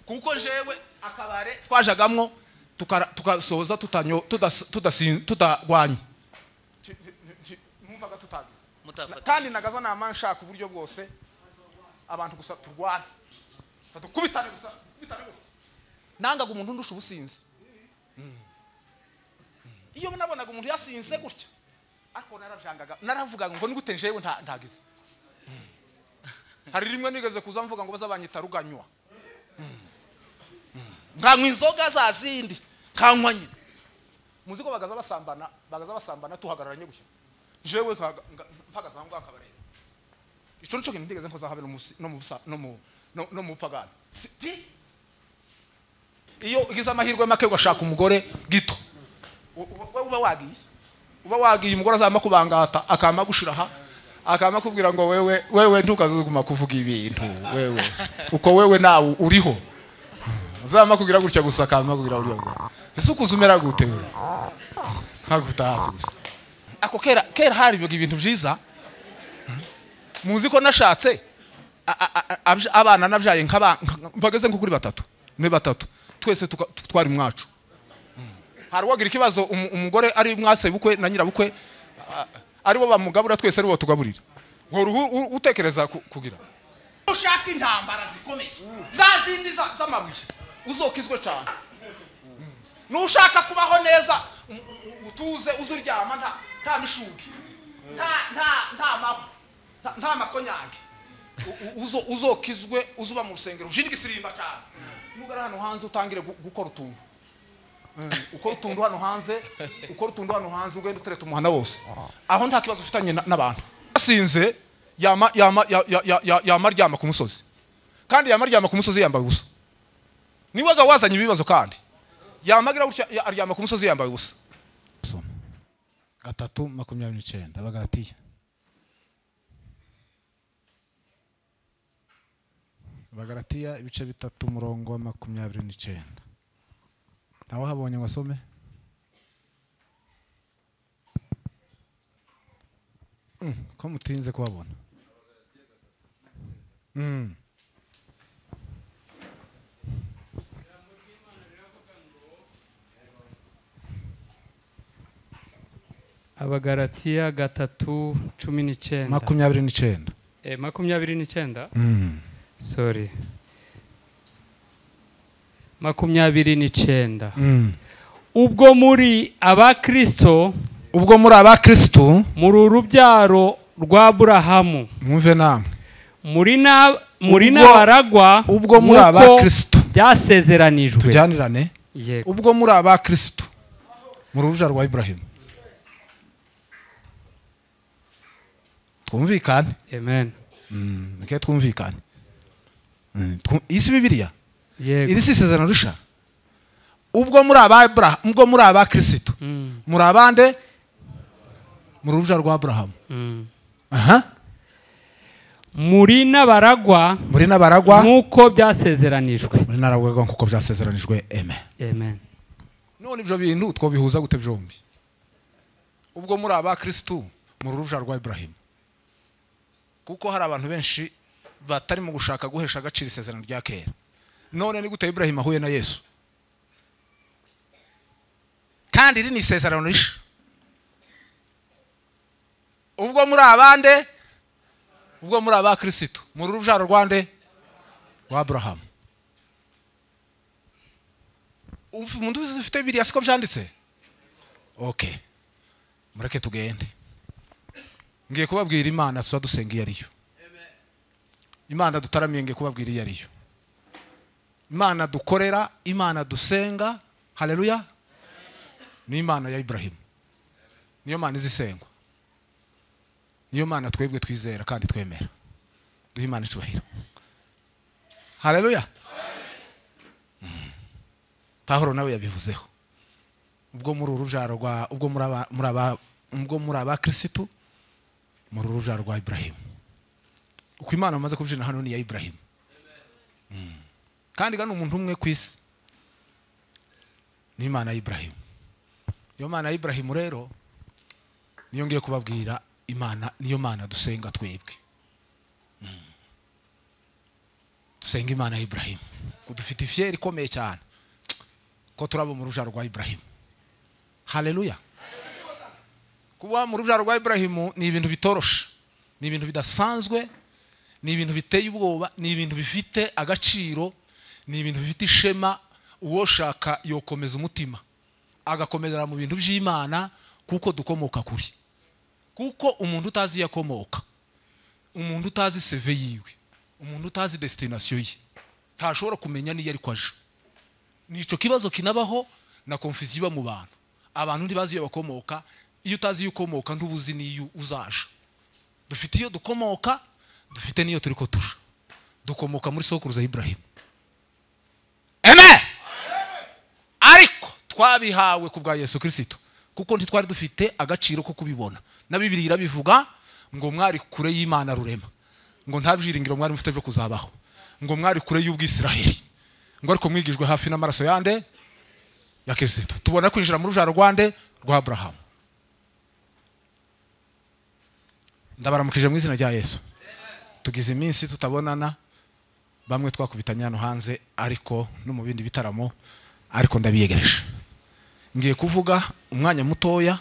Kuko jewe akabare twajagamwo tukasoza tutanyo tutagwanye. Numvaga tutagize. Kandi nagaza nama nshaka uburyo bwose abantu gusa turwana. Satukubitane gusa, kubitane gusa. Nangaga umuntu ndusha ubusinzi. Iyo nabonaga umuntu yasinze gutya ariko narabyangaga, naravugaga ngo nigute njewe ntagize. Hari rimwe nigeze kuza mvuga ngo bazabanyita ruganywa. Nkanywa inzoga za zindi, nkanywa nyine. Muzi ko bagaza basambana tuhagararanye gutya. Jewe mpagaza aho ngaho akabareba. Ico nico kintu ndigeze nkoza habera no mu pagani. Iyo ugize amahirwe make ugashaka umugore gito, uba wagiye umugore azama kubangata akama gushiraha akama kubwira ngo wewe ntukazuguma kuvuga ibintu wewe uko wewe nawe uriho. Azama kugira gutya gusa akama kugira uriho. Ese ukuzumera gute wewe? Nkagutahazi gusa. Ako kera hari ibintu byiza. Muzi ko nashatse abana nabyaye nk'abageze nko kuri batatu. Ni batatu. Twese twari mwacu. Hari wagira ikibazo umugore ari mwase bukwe na nyirabukwe ari bo bamugabura twese ari bo tugaburira. Ngo utekereza kugira. Ushaka intambara zikomeye za zindi z'amabuye uzokizwe cyane. Nushaka kubaho neza utuze uzuryama nta mishugi nta makonyange uzokizwe uzuba mu rusengero ujindi gisirimba cyane. Nugara hano hanze utangire gukora utuntu. Ukora utuntu hano hanze, ukora utuntu hano hanze ugenda utereta umuhanda wose. Aho nta kibazo ufitanye n'abantu. Asinze yama yama yama ryama ku musozi. Kandi yama ryama ku musozi yambaye ubusa. Niwaga wazanye ibibazo kandi. Yamagira gutya aryama ku musozi yambaye ubusa. 3:29 Abagalatiya. Abagalatiya ibice 3 umurongo wa 29. Ntawe habonye ngo asome? Ko mutinze kuhabona. Abagalatiya 3:19. 29. 29? Sorry. 29. Ubwo muri abakristo, ubwo muri abakristo muri urubyaro rwa Aburahamu. Mwumve namwe. Muri n'abaragwa ubwo muri abakristo byasezeranijwe. Tujyanirane. Ubwo muri abakristo muri urubyaro rwa Ibrahim. Twumvikane. Amen. Nike twumvikane. Isi Bibiliya. Iri si isezerano risha. Ubwo muri aba Abraham, ubwo muri aba Kristo. Muri abande muri urubyaro rwa Abraham. Aha. Muri n'abaragwa, muri n'abaragwa nkuko byasezeranijwe. Muri n'abaragwa nkuko byasezeranijwe. Amen. Amen. None ibyo bintu twobihuza gute byombi? Ubwo muri aba Kristo muri urubyaro rwa Ibrahim. Kuko hari abantu benshi batari mu gushaka guhesha agaciro isezerano rya kera. None ni gute Ibrahim ahuye na Yesu? Kandi iri ni isezerano risha. Ubwo muri abande, ubwo muri aba Kristo, muri urubyaro rwande rwa Abraham. Umuntu ufite Bibiliya siko byanditse? Okay. Mureke tugende. Ngiye kubabwira Imana tuza dusenga iyo ariyo. Imana dutaramiye ngiye kubabwira iyo ariyo. Imana dukorera, Imana dusenga, haleluya. Ni Imana ya Ibrahim. Niyo Mana izisengwa. Niyo Mana twebwe twizera kandi twemera. Duhe Imana icubahiro. Haleluya. Pawulo nawe yabivuzeho. Ubwo muri urubyaro rwa ubwo muri aba Kristo muri urubyaro rwa Ibrahim. Uko Imana amaze kubyina hano ni ya Ibrahim. Kandi gano umuntu umwe ku isi ni Imana ya Ibrahim. Iyo Mana ya Ibrahim rero niyo ngiye kubabwira Imana, niyo Mana dusenga twebwe. Dusenga Imana ya Ibrahim. Dufite ifyeri ikomeye cyane ko turabo mu rubyaro rwa Ibrahim. Haleluya. Kuba mu rubyaro rwa Ibrahim ni ibintu bitoroshe, ni ibintu bidasanzwe, ni ibintu biteye ubwoba, ni ibintu bifite agaciro, ni ibintu bifite ishema. Uwoshaka yokomeza umutima agakomezera mu bintu by'Imana, kuko dukomoka kuri. Kuko umuntu utazi yakomoka, umuntu utazi CV yiwe, umuntu utazi destination ye, ntashobora kumenya niyo ariko aje. Nico kibazo kinabaho na confusion iba mu bantu. Abantu ntibazi iyo bakomoka. Iyo utazi iyo ukomoka ntubuzi niyo uzaje. Dufite iyo dukomoka, dufite niyo turiko tuja. Dukomoka muri sokuruza Ibrahim. Amen. Ariko twabihawe ku bwa Yesu Kristo, kuko ntitwari dufite agaciro ko kubibona. Na Bibiliya irabivuga ngo mwari kure y'Imana rurema, ngo nta byiringiro mwari mufite byo kuzabaho, ngo mwari kure y'ubwisiraheli, ngo ariko mwigijwe hafi n'amaraso yande ya Kristo. Tubona kwinjira mu rubyaro rwande rwa Abraham. Ndabaramukije mu izina rya Yesu. Tugize iminsi tutabonana, bamwe twakubitanye hano hanze ariko no mu bindi bitaramo, ariko ndabiyegereje. Ngiye kuvuga umwanya mutoya,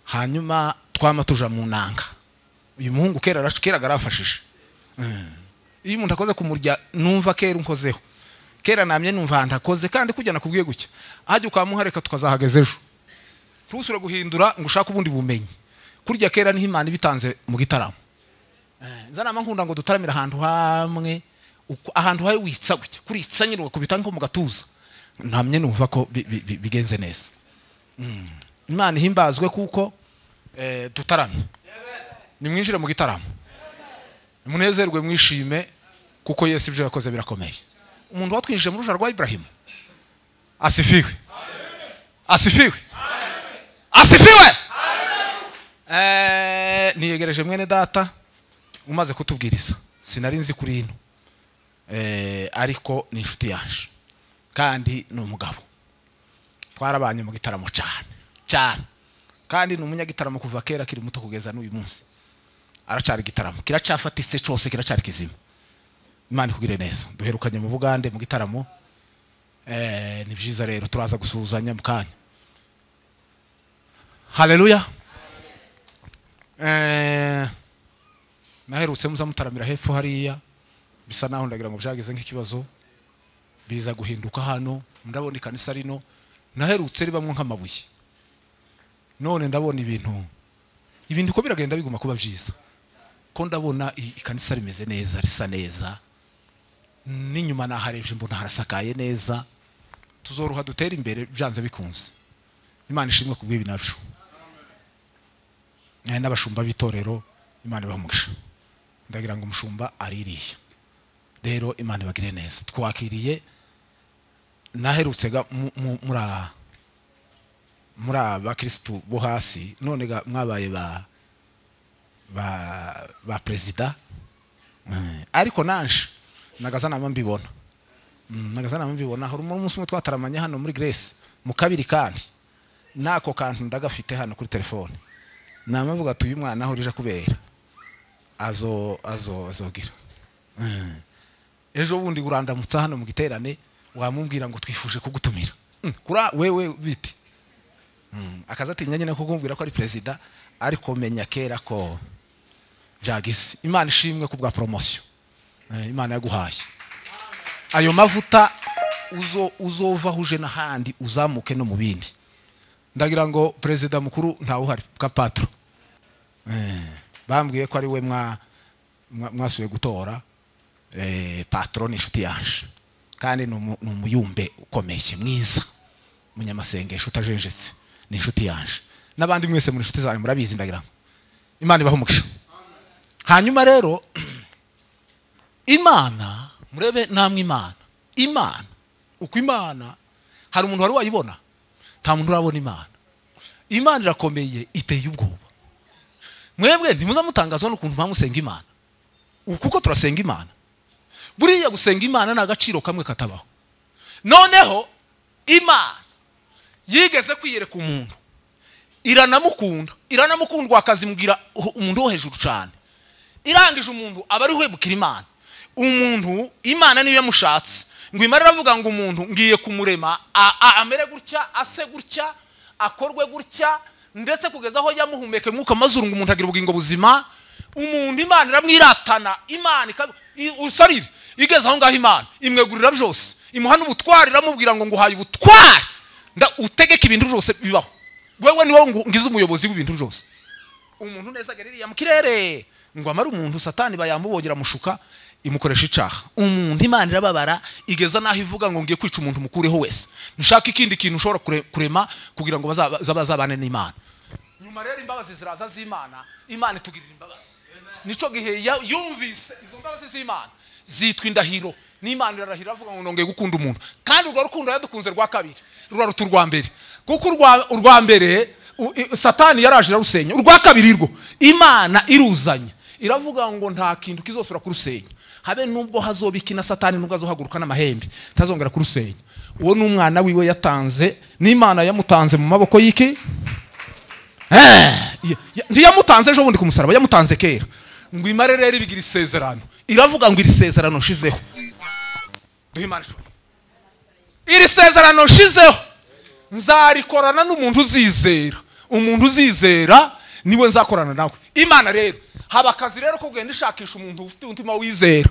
hanyuma twama tuja mu nanga. Uyu muhungu kera arashukera garafashije. Iyo umuntu akoze kumurya numva kera unkozeho. Kera namye numva ntakoze, kandi kujya nakubwiye gucya. Ajye ukamuhareka tukazahageze ejo. Ntusure guhindura ngo ushake ubundi bumenyi. Kurya kera niho Imana ibitanze mu gitaramo. Nzanama nkunda ngo dutaramira ahantu hamwe, ahantu hawe witsa gutya. Kuritsa nyine ugakubita nko mu gatuza. Ntamye numva ko bigenze neza. Imana ihimbazwe kuko dutaramye. Nimwinjire mu gitaramo. Munezerwe mwishime kuko Yesu ibyo yakoze birakomeye. Umuntu watwinjije mu rubyaro rwa Ibrahim. Asifiwe. Asifiwe. Asifiwe. Niyegereje mwene data umaze kutubwiriza. Sinari nzi kuri ino. Ariko ni inshuti yaje. Kandi ni umugabo. Twarabanye mu gitaramo cyane. Cyane. Kandi ni umunyagitaramo kuva kera kiri muto kugeza n'uyu munsi. Aracari gitaramo. Kiracafatitse cyose, kiracari kizima. Imana ikugire neza. Duherukanye mu Bugande mu gitaramo. Ni byiza rero turaza gusuhuzanya mu kanya. Haleluya. Naherutse muza mutaramira hepfo hariya, bisa naho ndagira ngo byageze nk'ikibazo biza guhinduka hano. Ndabona ikanisa rino naherutse ribamwe nk'amabuye, none ndabona ibintu ko biragenda biguma kuba byiza. Ko ndabona ikanisa rimeze neza, risa neza, n'inyuma naharebye mbona harasakaye neza. Tuzoroha dutera imbere byanze bikunze. Imana ishimwe kubw'ibi nacu. N'abashumba b'itorero Imana ibahe umugisha. Ndagira ngo umushumba aririye. Rero Imana ibagire neza. Twakiriye naherutse ga muri abakristu bo hasi, none ga mwabaye ba president. Ariko nanje nagazana mbibona. Nagazana mbibona. Hari umunsi umwe twataramanye hano muri Grace mu kabiri, kandi nako kantu ndagafite hano kuri telefone. Namavuga ati uyu mwana aho rije kubera azo azo azogira. Ejo bundi urandamutsa hano mu giterane wamubwira ngo twifuje kugutumira. Kura wewe biti. Akazatinya nyine kukumbwira ko ari president, ariko menya kera ko byagise. Imana ishimwe kubwa promotion. Imana yaguhaye. Ayo mavuta uzova huje n'ahandi uzamuke no mu bindi. Ndagira ngo president mukuru ntawe uhari ka patro. Bambwiye ko ari we mwasuye gutora. Patron inshuti yaje. Kandi ni umuyumbe ukomeye mwiza. Munyamasengesho utajenjetse. Ni inshuti yaje. N'abandi mwese muri inshuti zanyu murabizi ndagira. Imana ibahe umugisha. Hanyuma rero Imana murebe namwe Imana. Imana uko Imana hari umuntu wari wayibona? Nta muntu urabona Imana. Imana irakomeye iteye ubwoba. Mwebwe ntimuzamutangazwa n'ukuntu mwamusenga Imana. Kuko turasenga Imana. Buriya gusenga Imana ni agaciro kamwe katabaho. Noneho Imana yigeze kwiyereka umuntu, iranamukunda, iranamukundwa akazimubwira umuntu wo hejuru cyane. Irangije umuntu aba ari hwebukira Imana. Umuntu Imana niyo yamushatse Ngo Imana iravuga ngo umuntu ngiye kumurema amere gutya, ase gutya, akorwe gutya, ndetse kugeza aho yamuhumeke mwuka amazuru ngo umuntu agira ubugingo buzima. Umuntu Imana iramwiratana, Imana usarire igeze aho ngaho, Imana imwegurira byose, imuha n'ubutwari, iramubwira ngo nguhaye ubutwari nda utegeka ibintu byose bibaho, wewe niwe ngize umuyobozi w'ibintu byose. Umuntu neza geririya mu kirere ngo amara umuntu Satani bayamubogera mushuka imukoresha icaha. Umuntu Imana irababara igeza naho ivuga ngo ngiye kwica umuntu mukureho wese, nshaka ikindi kintu ushobora kurema kugira ngo bazabane n'Imana. Nyuma rero imbabazi ziraza z'Imana, Imana itugirira imbabazi. Nico gihe yumvise izo mbabazi z'Imana zitwa indahiro, n'Imana irarahira avuga ngo nongeye gukunda umuntu. Kandi urwo rukundo yadukunze rwa kabiri ruraruta urwa mbere, kuko urwa mbere Satani yaraje arusenya, urwa kabiri rwo Imana iruzanya iravuga ngo nta kintu kizosura kurusenya, habe nubwo hazobiki na Satani nubwo azohaguruka n'amahembe ntazongera kurusenya. Uwo ni umwana wiwe yatanze, n'Imana yamutanze mu maboko y'iki? Ntiyamutanze ejo bundi ku musaraba, yamutanze kera. Ngo imare rero ibigira isezerano, iravuga ngo iri sezerano nshizeho, duhe Imana ishobora, iri sezerano nshizeho nzarikorana n'umuntu uzizera, umuntu uzizera niwe nzakorana nawe. Imana rero haba akazi rero ko kugenda ishakisha umuntu ufite umutima wizera.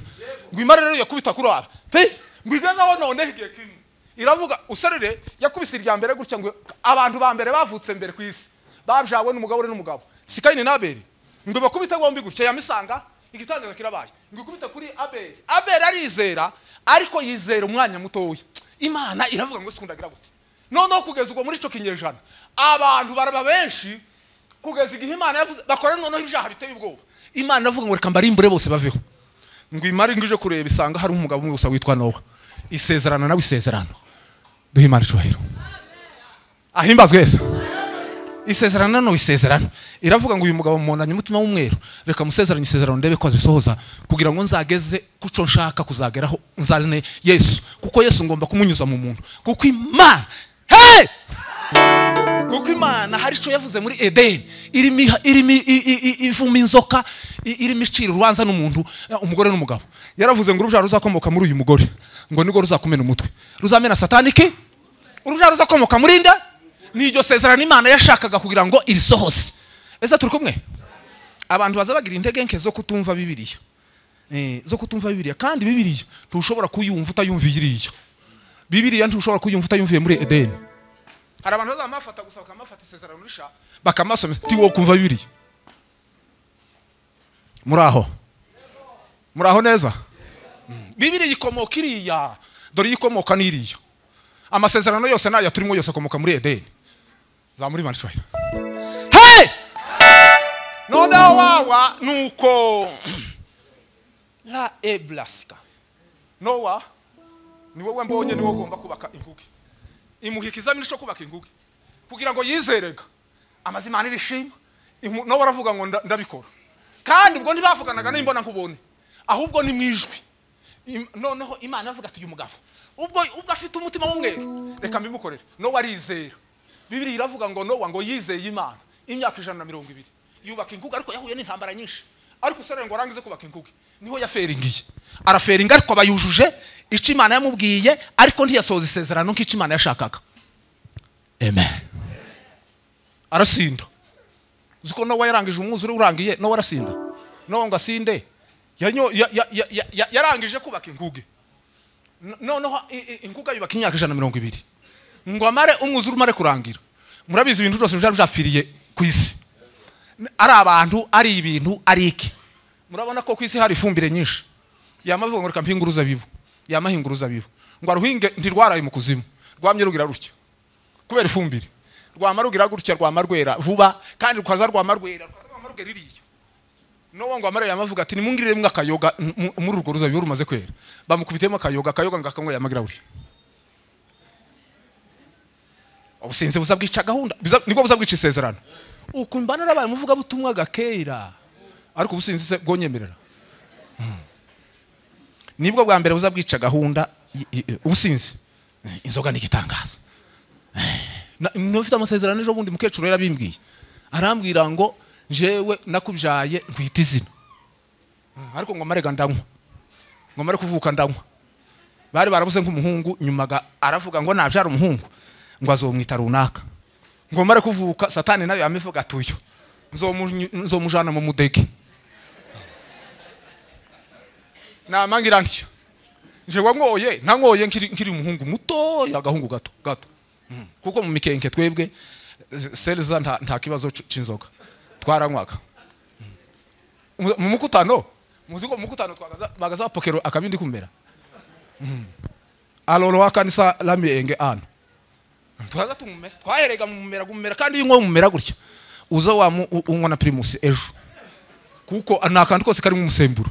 Ngo Imana rero yakubita kuri aba pe, ngo igezaho none igihe kimwe iravuga usarire yakubise irya mbere gutya, ngo abantu ba mbere bavutse mbere ku isi babyawe n'umugabo n'umugabo si Kayini na Abeli, ngo bakubite bombi gutya yamisanga igitangaza kirabaye. Ngo ikubite kuri Abeli, Abeli arizera ariko yizera umwanya mutoya. Imana iravuga ngo sikundagira gute. Noneho kugeza ubwo muri ico kinyejana abantu baraba benshi, kugeza igihe Imana yavuze bakora noneho ibyaha biteye ubwoba. Imana iravuga ngo reka mbarimbure bose baveho. Ngo imara ngije kureba isanga hari umugabo umwe gusa witwa Nowa, isezerano nawe isezerano. Duhe Imana icubahiro, ahimbazwe Yesu. Isezerano no isezerano iravuga ngo uyu mugabo mubonanye umutima w'umweru, reka musezeranye isezerano ndebe ko azisohoza, kugira ngo nzageze kuco nshaka kuzageraho, nzazane Yesu, kuko Yesu ngomba kumunyuza mu muntu. Kuko Imana hey! Kuko Imana hari ico yavuze muri Edeni, irimi ivuma inzoka, irimi icira urubanza n'umuntu, umugore n'umugabo. Yaravuze ngo urubyaro ruzakomoka muri uyu mugore ngo nirwo ruzakumena umutwe, ruzamena Satani ki? Urubyaro ruzakomoka muri nda? Niryo sezerano Imana yashakaga kugira ngo irisohose. Ese turi kumwe? Abantu baza bagira intege nke zo kutumva Bibiliya, zo kutumva Bibiliya. Kandi Bibiliya ntushobora kuyumva utayumviye iriya. Bibiliya ntushobora kuyumva utayumviye muri Edeni. Hari abantu bazamafata gusa bakamafata isezerano risha bakamasoma ti wo kumva Bibiliya. Muraho, muraho neza. Bibiliya ikomoka iriya, dore ikomoka n'iriya. Amasezerano yose nayo turimo yose akomoka muri Edeni. Zamuri Imana icubahiro. Hey! Noneho wawa nuko la eblaska. Nowa ni wowe mbonye, ni wowe ugomba kubaka inguge. Imuha ikizamini cyo kubaka inguge kugira ngo yizerega amaze Imana irishima. Nowa aravuga ngo ndabikora. Kandi ubwo ntibavuganaga n'imbona nkubone, ahubwo ni mwijwi. Noneho Imana avuga ati uyu mugabo ubwo afite umutima w'umweru reka mbimukorere. Nowa arizera. Bibiliya iravuga ngo Nowa ngo yizeye Imana imyaka 120 yubaka inguge, ariko yahuye n'intambara nyinshi. Ariko usore ngo arangize kubaka inguge niho yaferingiye, araferinga ariko abayujuje ico Imana yamubwiye, ariko ntiyasohoza isezerano nk'ico Imana yashakaga. Amen. Arasinda. Uzi ko Nowa yarangije umwuzure urangiye, Nowa arasinda. Nowa ngo asinde yarangije kubaka inguge. Noneho inguge yubaka imyaka 120 ngo amare umwuzure umare kurangira. Murabizi ibintu byose byari byapfiriye ku isi, ari abantu, ari ibintu, ari iki. Murabona ko ku isi hari ifumbire nyinshi. Yamavuga ngo reka mpinge uruzabibu, yamahinga uruzabibu ngo aruhinge ntirwaraye mu kuzimu, rwamye rugira rutya kubera ifumbire, rwama rugira gutya, rwama rwera vuba, kandi rukaza rwama rwera, rwama rwera iriya. Nowa ngo amare yamavuga ati nimungirire mwe akayoga muri urwo ruzabibu rumaze kwera. Bamukubitemo akayoga, akayoga ngakanywa yamagira buri. Ubusinzi buzabwica gahunda, nibwo buzabwica isezerano. Uko mbana narabaye muvuga butumwa gakera, ariko ubusinzi se bwonyemerera. Nibwo bwa mbere buzabwica gahunda ubusinzi. Inzoga ni igitangaza. Nufite amasezerano ejo bundi mukecuru yarabimbwiye, arambwira ngo jewe nakubyaye nkwita izina, ariko ngo marega ndanywa, ngo mare kuvuka ndanywa, Bari barabuze nk'umuhungu, nyuma aravuga ngo nabyara umuhungu ngo azomwita runaka. Ngo mare kuvuka Satani nayo yamivuga atuyo nzomujana mu mudege. Namangira ntyo nje wangoye nangoye nkiri umuhungu muto agahungu gato gato. Kuko mu mikenke twebwe selza nta kibazo c'inzoga twaranywaga. Mu mukutano muziko mukutano twagaza bagaza pokero akabindi kumera. Alolo wakanisa lamienge ano twaza tumumera twaherega mu mumera gumera, kandi iyo mumera gutya uza wa unywa na Primus ejo, kuko nakantu kose kari mu musemburo.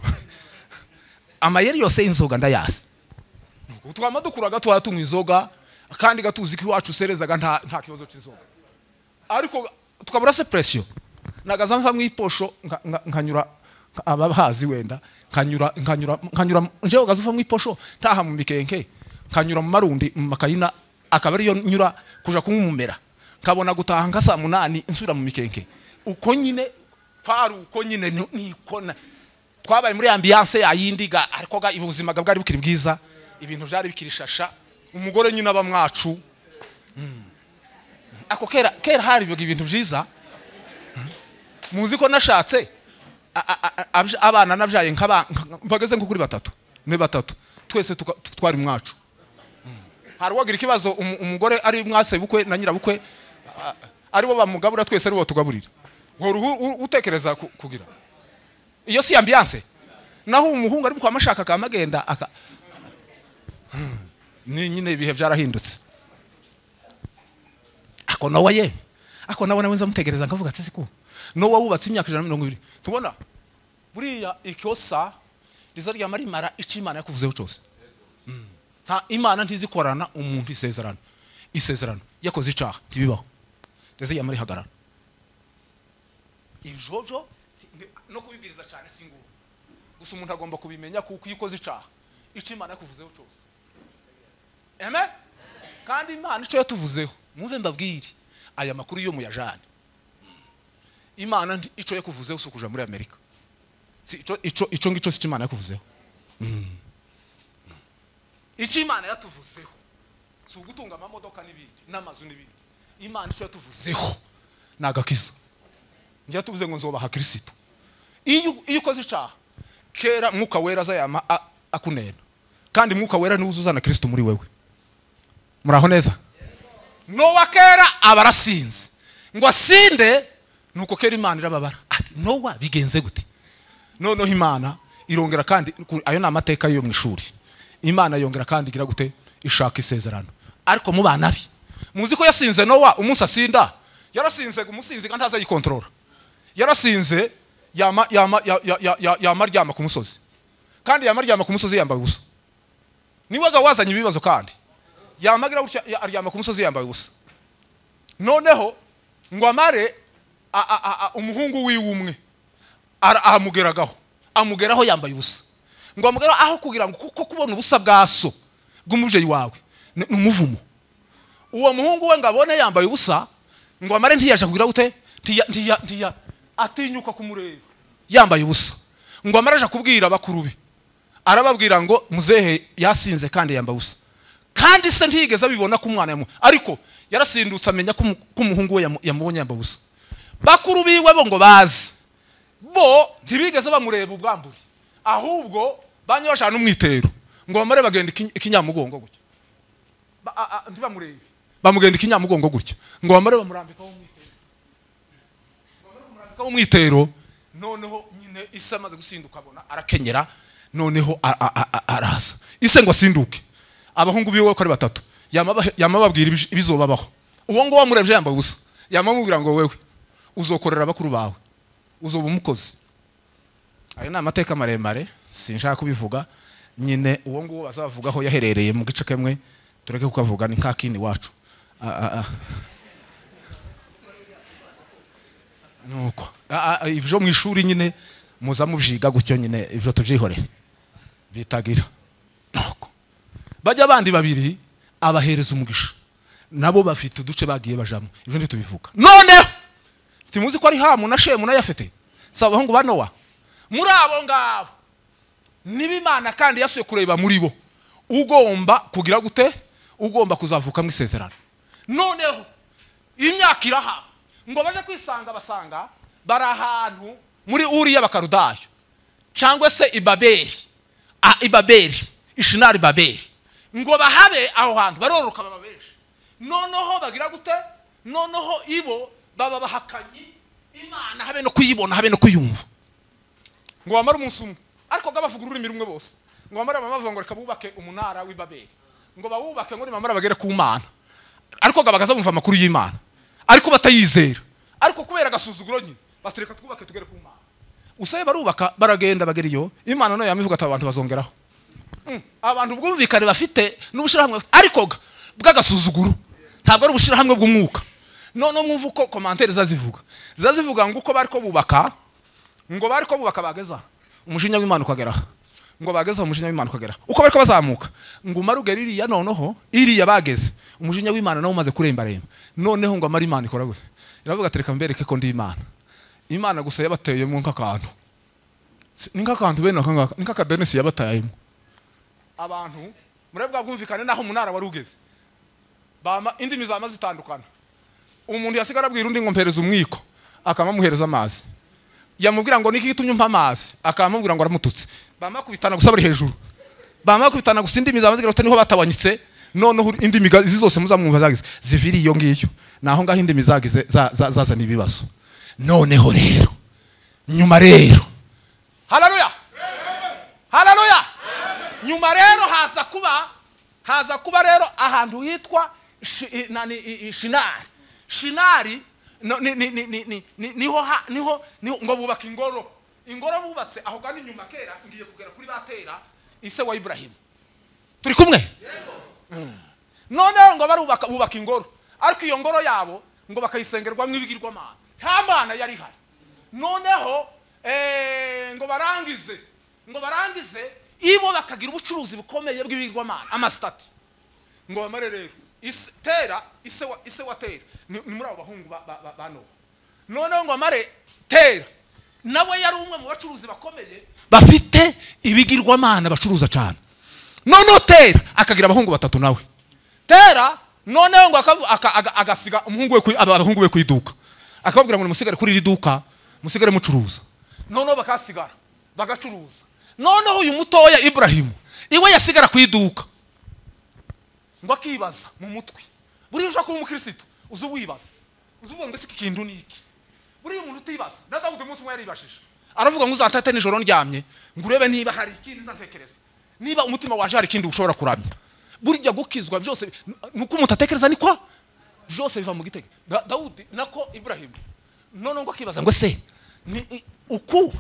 Amayeri yose inzoga ndayasi. Twama dukuraga twatunywa inzoga kandi gatuzi ko iwacu serezaga nta kibazo c'inzoga, ariko tukabura se pression. Nagaza mva mwiposho nkanyura abahazi wenda nkanyura nkanyura nkanyura nje ugaza mva mwiposho taha mu mikenke nkanyura mu marundi mu makayina, akaba ariyo nyura kuja kumumera, nkabona gutaha nka saa 8 nsubira mu mikenke. Uko nyine kwari uko nyine nikona twabaye muri ambiance yayindiga, ariko ga ubuzima bwari bukiri bwiza, ibintu byari bikiri shasha, umugore nyine aba mwacu. Ako kera kera hari ibintu byiza. Muzi ko nashatse abana nabyaye nkaba bageze nko kuri batatu, ne batatu twese twari mwacu. Hari wagira ikibazo umugore ari mwase bukwe na nyirabukwe ari bo bamugabura, twese ari bo tugaburira. Utekereza kugira iyo si ambiance. Naho umuhungu ari kwamashaka kamagenda aka ni nyine ibihe byarahindutse. Ako nawe ye ako nawe nawe nzamutegereza nkavuga ati siko Nowa wubatse imyaka 120. Tubona buriya ikosa rizarya marimara ico Imana yakuvuzeho cyose. Nta Imana ntizikorana umuntu isezerano. Isezerano yakoze icaha ntibibaho. Rizarya mari hagarara. Ijojo no kubibiriza cyane singu. Gusa umuntu agomba kubimenya kuko iyo ukoze icaha ico Imana yakuvuzeho cyose. Amen. Kandi Imana ico yatuvuzeho mwumve mbabwire aya makuru yo muyajane. Imana ico yakuvuzeho so kuja muri Amerika. Si ico ngico si Imana yakuvuzeho. Ico Imana yatuvuzeho si ugutunga amamodoka n'ibindi n'amazu n'ibindi. Imana ico yatuvuzeho nagakiza. Njye yatuvuze ngo nzobaha Kristo. Iyo ukoze icaha kera Mwuka Wera azayama akunena. Kandi Mwuka Wera ni uzuzana Kristo muri wewe. Muraho neza? Nowa kera abarasinze. Ngo asinde nuko kera Imana irababara. Ati Nowa bigenze gute? Noneho Imana irongera, kandi ayo ni amateka yo mu ishuri. Imana yongera kandi igira gute? Ishaka isezerano. Ariko mu bana bi muzi ko yasinze Nowa umunsi asinda yarasinze umusinzi kandi ntaza yikontorora. Yarasinze yama yama yama ryama ku musozi. Kandi yama ryama ku musozi yambaye ubusa. Niwaga wazanye ibibazo kandi yamagira gutya aryama ku musozi yambaye ubusa. Noneho ngo amare umuhungu wiwe umwe amugeragaho, amugeraho yambaye ubusa. Ngo amugeraho aho kugira ngo kuko kubona ubusa bwa so bw'umuvyeyi wawe ni umuvumo. Uwo muhungu we ngabone yambaye ubusa ngo amare ntiyaje kugira gute, ntiya atinyuka kumureba yambaye ubusa. Ngo amare aje kubwira bakuru be, arababwira ngo muzehe yasinze kandi yambaye ubusa. Kandi se ntiyigeze abibona ko umwana yamu, ariko yarasindutse amenya ko umuhungu we yamubonye yambaye ubusa. Bakuru biwe bo ngo bazi bo ntibigeze bamureba ubwambure, ahubwo banye bashana umwitero ngo bamare bagenda ikinyamugongo gutya. Ntibamurebe, bamugenda ikinyamugongo gutya ngo bamare bamurambikaho umwitero. Bamare bamurambikaho umwitero. Noneho nyine ise amaze gusinduka abona arakenyera, noneho araza ise ngo asinduke. Abahungu biwe ko ari batatu yamababwira ibizobabaho. Uwo ngo wamurebye yambaye ubusa yamamubwira ngo wewe uzokorera bakuru bawe, uzoba umukozi. Ayo ni amateka maremare sinshaka kubivuga nyine. Uwo nguwo bazavugaho yaherereye mu gice kemwe tureke kukavuga, ni nkakini wacu. Nuko ibyo mu ishuri nyine muza mubyiga gutyo nyine, ibyo tubyihorere bitagira. Nuko bajya abandi babiri abahereza umugisha, nabo bafite uduce bagiye bajamo, ibyo ntitubivuga. Noneho timuzi ko ari Hamu na Shemu na Yafete, si abahungu ba Nowa? Muri abo ngabo niba Imana kandi yasuye kureba muri bo ugomba kugira gute, ugomba kuzavuka mu isezerano. Noneho imyaka iraha ngo baje kwisanga basanga bari ahantu muri Uriya bakarudayo cyangwa se Ibabeli, Ibabeli, Ishinari Babeli, ngo bahabe aho hantu baroroka baba benshi. Noneho bagira gute? Noneho ibo baba bahakanyi Imana, habe no kuyibona habe no kuyumva. Ngo bamara umunsi umwe, ariko gabavuga ururimi rumwe bose. Ngo bamara bavuga ngo reka bubake umunara w'Ibabeli, ngo bawubake ngo nimamara bagere ku Mana, ariko gabagaza bumva amakuru y'Imana ariko batayizera, ariko kubera agasuzuguro nyine batereka twubake tugere ku Mana. Usaye barubaka baragenda bagera iyo Imana no yamivuga ati abantu bazongeraho. Abantu bwumvikane bafite n'ubushirahamwe ariko bw'agasuzuguro, ntabwo ari ubushirahamwe bw'umwuka. None mwumva uko commentaire zazivuga ngo uko bariko bubaka, ngo bariko bubaka bageza umujinya w'Imana ukagera, ngo bageza umujinya w'Imana ukagera, uko bariko bazamuka ngo umarugera iriya, noneho iriya bageze umujinya w'Imana nawo umaze kurembaremba. Noneho ngo amara Imana ikora gute? Iravuga ati reka mbereke ko ndi Imana. Imana gusa yabateyemo nk'akantu, ni nk'akantu bene akangaka, ni nk'akadenesi yabatayemo abantu. Murebwa bwumvikane naho umunara wari ugeze, bama indimi zama zitandukana. Umuntu yasigara abwira undi ngo mpereza umwiko, akamamuhereza amazi. Yamubwira ngo niki gitumye umpa amazi, akamubwira ngo aramututse. Bamakubitana gusa bari hejuru, bamakubitana gusa indimi zama zigira niho batabanyitse. Noneho indimi izi zose muzamwumva zagize ziviri iyo ngiyo, naho ngaho indimi zagize zazana ibibazo. Noneho rero nyuma rero, haleluya, haleluya, nyuma rero haza kuba rero ahantu hitwa Shinari. Shinari niho ngo bubaka ingoro. Ingoro bubatse aho gani nyuma kera ngiye kugera kuri batera ise wa Ibrahim. Turi kumwe? Noneho ngo barubaka bubaka ingoro, ariko iyo ngoro yabo ngo bakayisengerwa mwibigirwamana, nta mana yari ihari. Noneho ngo barangize ibo bakagira ubucuruzi bukomeye bw'ibigirwamana, amasitati. Ngo bamare rero Tera ise wa Tera ni muri abo bahungu ba Nowa. Noneho ngo amare Tera nawe yari umwe mu bacuruzi bakomeye bafite ibigirwamana bacuruza cyane. Noneho Tera akagira abahungu batatu nawe. Tera noneho ngo agasiga umuhungu we, abahungu be ku iduka, akababwira ngo musigare kuri iri duka, musigare mucuruza. Noneho bakasigara bagacuruza. Noneho uyu mutoya Ibrahim iwe yasigara ku iduka, ngo akibaza mu mutwe. Buriya ushaka kuba umukristo uzi wibaza, uzi uvuga ngo iki kintu ni iki. Buriya umuntu utibaza, na Dawudi umunsi umwe yaribashije aravuga ngo uzantate nijoro ndyamye ngo urebe niba hari ikindi nzatekereza, niba umutima waje hari ikindi ushobora kuramya. Burya gukizwa byose nuko umuntu atekereza ni kwa byose biva mu gitege. Dawudi nako Ibrahim none ngo akibaza ngo se ni uku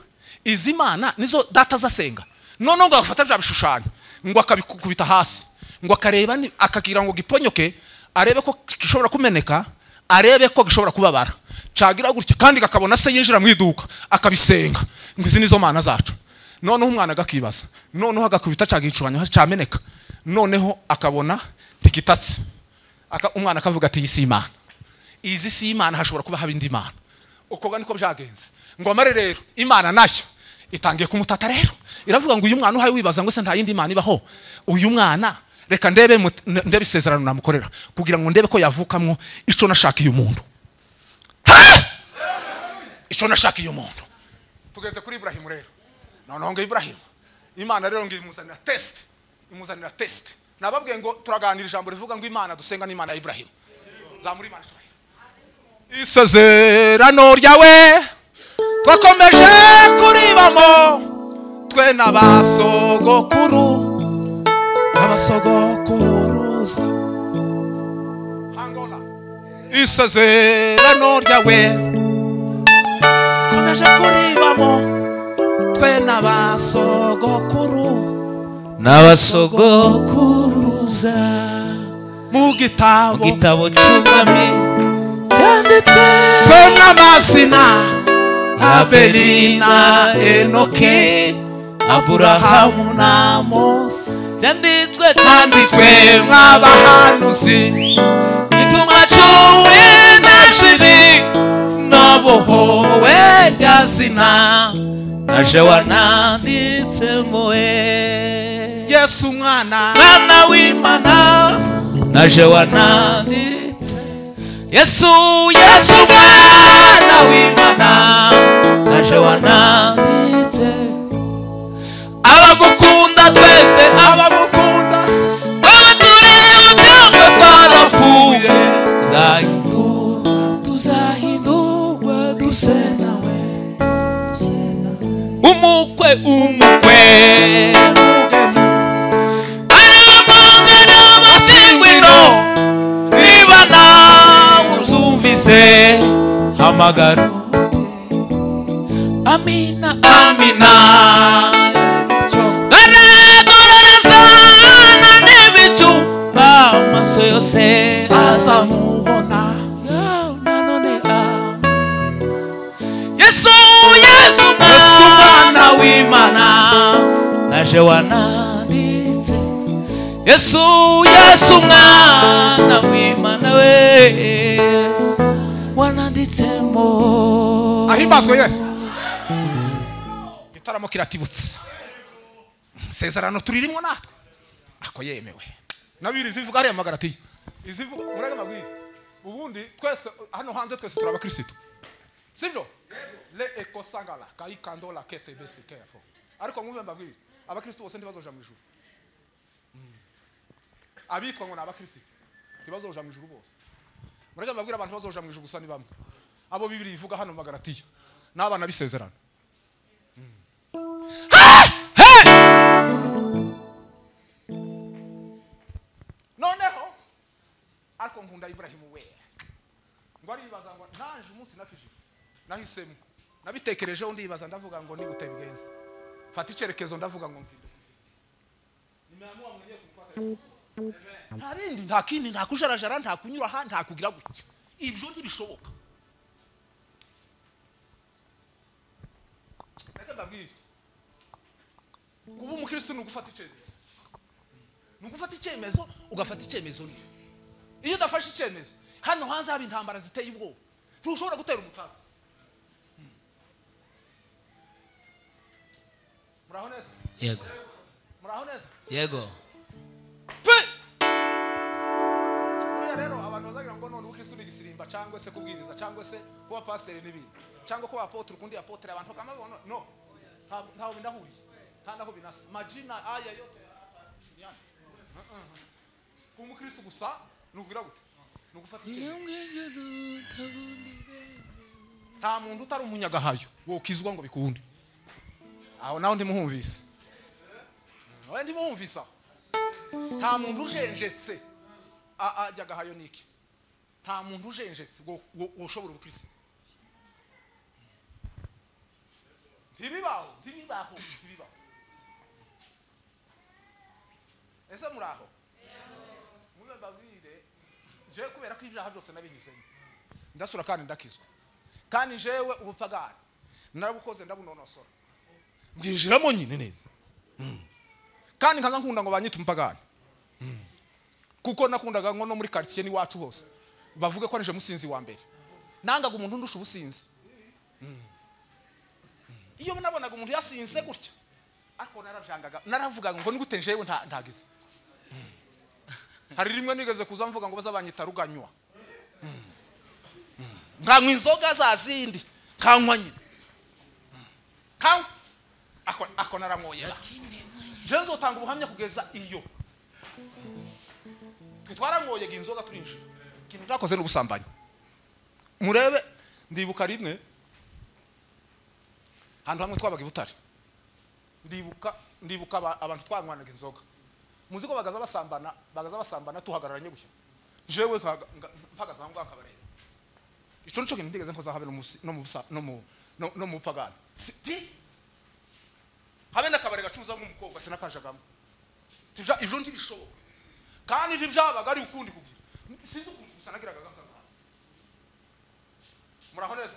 izi mana nizo data zasenga. None ngo agafata bya bishushanyo ngo akabikubita hasi, ngo akareba akagira ngo giponyoke, arebe ko gishobora kumeneka, arebe ko gishobora kubabara, cagira gutya kandi gakabona se yinjira mu iduka akabisenga ngo izi nizo mana zacu. Noneho umwana agakibaza, noneho agakubita cagicuranyo cameneka, noneho akabona tikitatse, umwana akavuga ati iyi si Imana, izi si Imana, hashobora kuba haba indi mana. Uko niko byagenze. Ngo amare rero Imana nayo itangiye kumutata rero, iravuga ngo uyu mwana uhaye wibaza ngo se nta yindi mana ibaho, uyu mwana reka ndebe isezerano namukorera kugira ngo ndebe ko yavukamwo ico nashaka uyu muntu. Ico nashaka uyu muntu. Tugeze kuri Ibrahim rero. Noneho ngo Ibrahim Imana rero ngo imuzanira test, imuzanira test. Nababwiye ngo turaganira ijambo rivuga ngo Imana dusenga ni Imana ya Ibrahim. Zamuri Imana isezerano ryawe twakomeje kuribamo twe n'abasogokuru, abasogokuruza. Hangola isezerano ryawe twakomeje kuribamo twe n'abasogokuru, n'abasogokuruza, mu gitabo cy'umwami cyanditswe twe n'amazina Abeli na Enoke, Aburahamu na Mose, cyanditswe mw'abahanuzi, intumwa cumi n'ebyiri nabohowe rya zina naje wananditsemo we Yesu umwana W'Imana, Mwana w'Imana, naje wananditse. Yesu, Yesu Mwana w'Imana, naje wananditse. Abagukunda twese, abagukunda abatureba cyangwa twarapfuye, tuzahindurwa duse nawe. Umukwe, umukwe aramangana batingwino, niba nawe uzumvise hamagara. Amina, amina. Dore n'ibicu, amaso yose azamubona. Nanone Yesu, Yesu Mwana w'Imana, naje wananditse. Yesu, Yesu Mwana w'Imana we, wananditsemo. Ahimbazwe Yesu. Igitaramo kiratibutse. Sezerano turirimo natwe ako yemewe. Nabiri zivuga ari amagaratiya. Izivuga murega mabwire. Ubundi twese hano hanze twese turi abakristo. Sivyo? Le ekosangala kaikandola kete besikefo. Ariko mwumve mbabwire, abakristo bose ntibazoja mu ijuru. Abitwa ngo ni abakristo ntibazoja mu ijuru bose. Murega mbabwire, abantu bazoja mu ijuru gusa ni bamwe. Abo Bibiri ivuga hano magaratiya. N'abana bisezerano. Noneho ariko nkunda Ibrahimu we. Ngo aribaza ngo nanje umunsi nakijijwe nahisemo, nabitekerejeho ndibaza, ndavuga ngo ni gute bigenze. Fata icerekezo ndavuga ngo ngindo. Nimeamua mwenyewe kumfuata. Nta bindi, nta kindi, nta kujarajara, nta kunyura aha, nta kugira gutya. Ibyo ntibishoboka. Reka mbabwire, kuba umukristo ni ugufata icyemezo. Ni ugufata icyemezo, ugafata icyemezo neza. Iyo udafashe icyemezo, hano hanze haba intambara ziteye ubwoba. Ntushobora gutera umutaka. Muraho neza? Yego. Muraho neza? Yego. Buriya rero abantu bazagira ngo none ubukristo ni igisirimba, cyangwa se kubwiriza, cyangwa se kuba pasiteri n'ibindi, cyangwa kuba apotre, ukundi apotre, abantu bakamabona. No, ntaho binahuriye, nta naho binasa. Majina aya yote yani. Kuba umukristo gusa ni ukugira gute? Ni ugufata icyemezo. Nta muntu utari umunyagahayo wokizwa ngo bikunde. Aho naho ndimuhumvise. Oya ndimuhumvisa. Nta muntu ujenjetse ajya gahayo niki. Nta muntu ujenjetse woshobora ubukristo. Ntibibaho, ntibibaho, ntibibaho. Ese muraho? Mube babwire, jewe kubera ko ibyaha byose nabinyuzemo. Ndasura kandi ndakizwa. Kandi jewe ubupagani narabukoze ndabunonosora. Mbwinjiramo nyine neza. Kandi nkaza nkunda ngo banyite umupagani. Kuko nakundaga ngo no muri quartier ni wacu hose bavuge ko arije musinzi wa mbere. Nangaga umuntu ndusha ubusinzi. Iyo nabonaga umuntu yasinze gutya, ariko narabyangaga, naravugaga ngo nigute njewe ntagize. Hari rimwe nigeze kuza mvuga ngo bazabanyita ruganywa. Nkanywa inzoga za zindi, nkanywa nyine. Nkanywa ako naramwoyera. Je nzotanga ubuhamya kugeza iyo. Twe twaramwoyega inzoga turinjira. Ikintu twakoze n'ubusambanyi. Murebe ndibuka rimwe ahantu hamwe twabaga i Butare. Ndibuka abantu twanywanaga inzoga. Muzi ko bagaza basambana tuhagararanye gushya. Jewe mpagaze aho ngaho akabareba. Ico nico kintu ndigeze nkoza habe no mu pagani. Pi habe nakabare gacuza nk'umukobwa sinakajagamo. Tivya ivyo ntibishoboka. Kandi ntivyabaga ari ukundi kugira. Sinzi ukuntu gusa nagiraga gakanga. Muraho neza?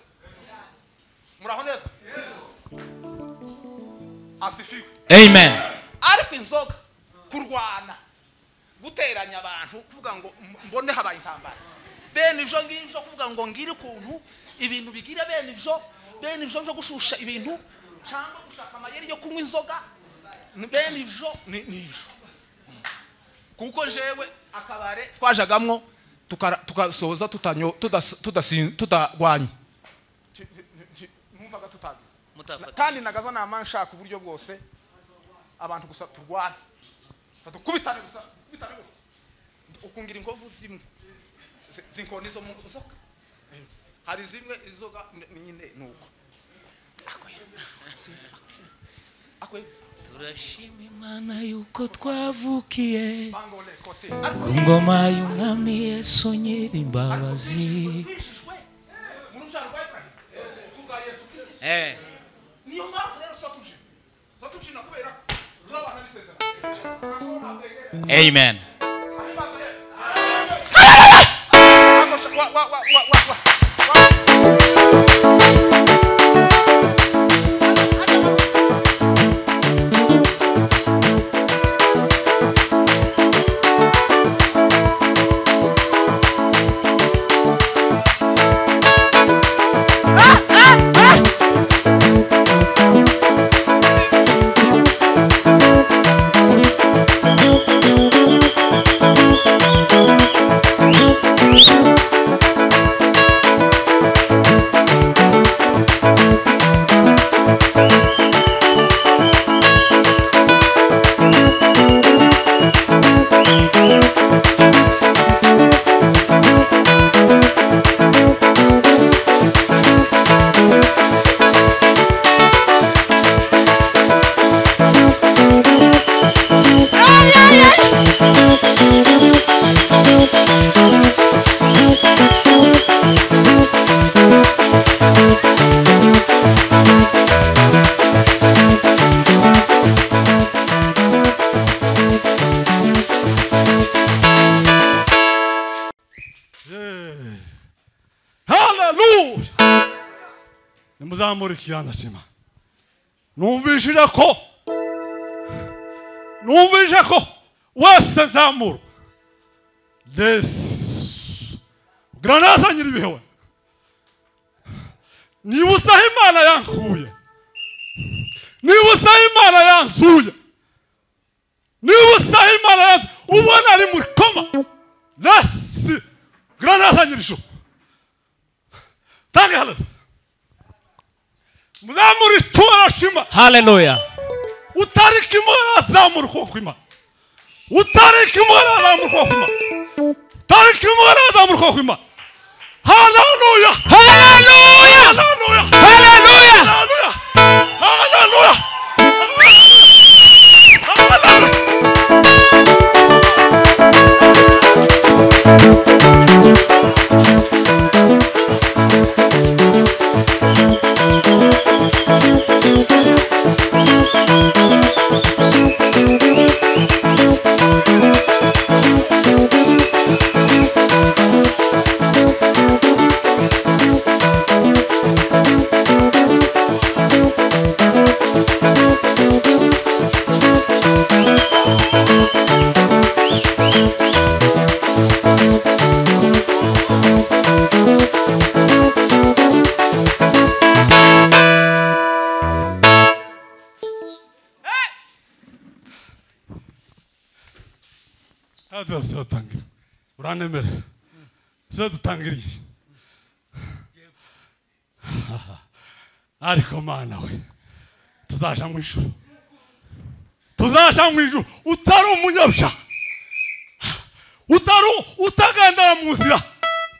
Muraho neza? Asifiwe. Amen. Ariko inzoga kurwana guteranya abantu kuvuga ngo mbone habaye intambara. Bene ivyo ngivyo kuvuga ngo ngire ukuntu ibintu bigira bene ivyo byo gushusha ibintu cyangwa gushaka amayeri yo kunywa inzoga bene ivyo ni ivyo. Kuko jewe akabare twajagamwo tukasoza tutanyo tudagwanye. Numvaga tutagize. Kandi nagaza nama nshaka uburyo bwose abantu gusa turwana. Fata kubitane gusa, kubitane gusa. Ukungira inkovu zimwe. Zinkoni zo mu nzoka. Hari zimwe izoga nyine nuko. Akwe turashima Imana yuko twavukiye ku ngoma y'umwami Yesu nyir'imbabazi. Niyo mpamvu rero satuje kubera turabana bisezerano. Amen. Wa Nimuzamure ikiganza cy'Imana. Numvishije ko wese nzamurwa. Yesu granaza nyiribihewe. Niba usaha Imana yankuye, niba usaha Imana yansuye, niba usaha Imana yansuye, ubona ari muri koma. Yesu granaza nyirisho. Tange haleluya. Muzamure icyubahiro cy'Imana. Haleluya. Utariki Imana azamura ukuboko kw'Imana. Utariki Imana azamura ukuboko kw'Imana. Utariki Imana azamura ukuboko kw'Imana. Haleluya. Haleluya. Haleluya. Haleluya. Haleluya. Haleluya. Haleluya. Uranemere dutangiriye ariko Mana we tuzaja mu ijuru, tuzaja mu ijuru utari umunyabyaha, utari utagendera mu nzira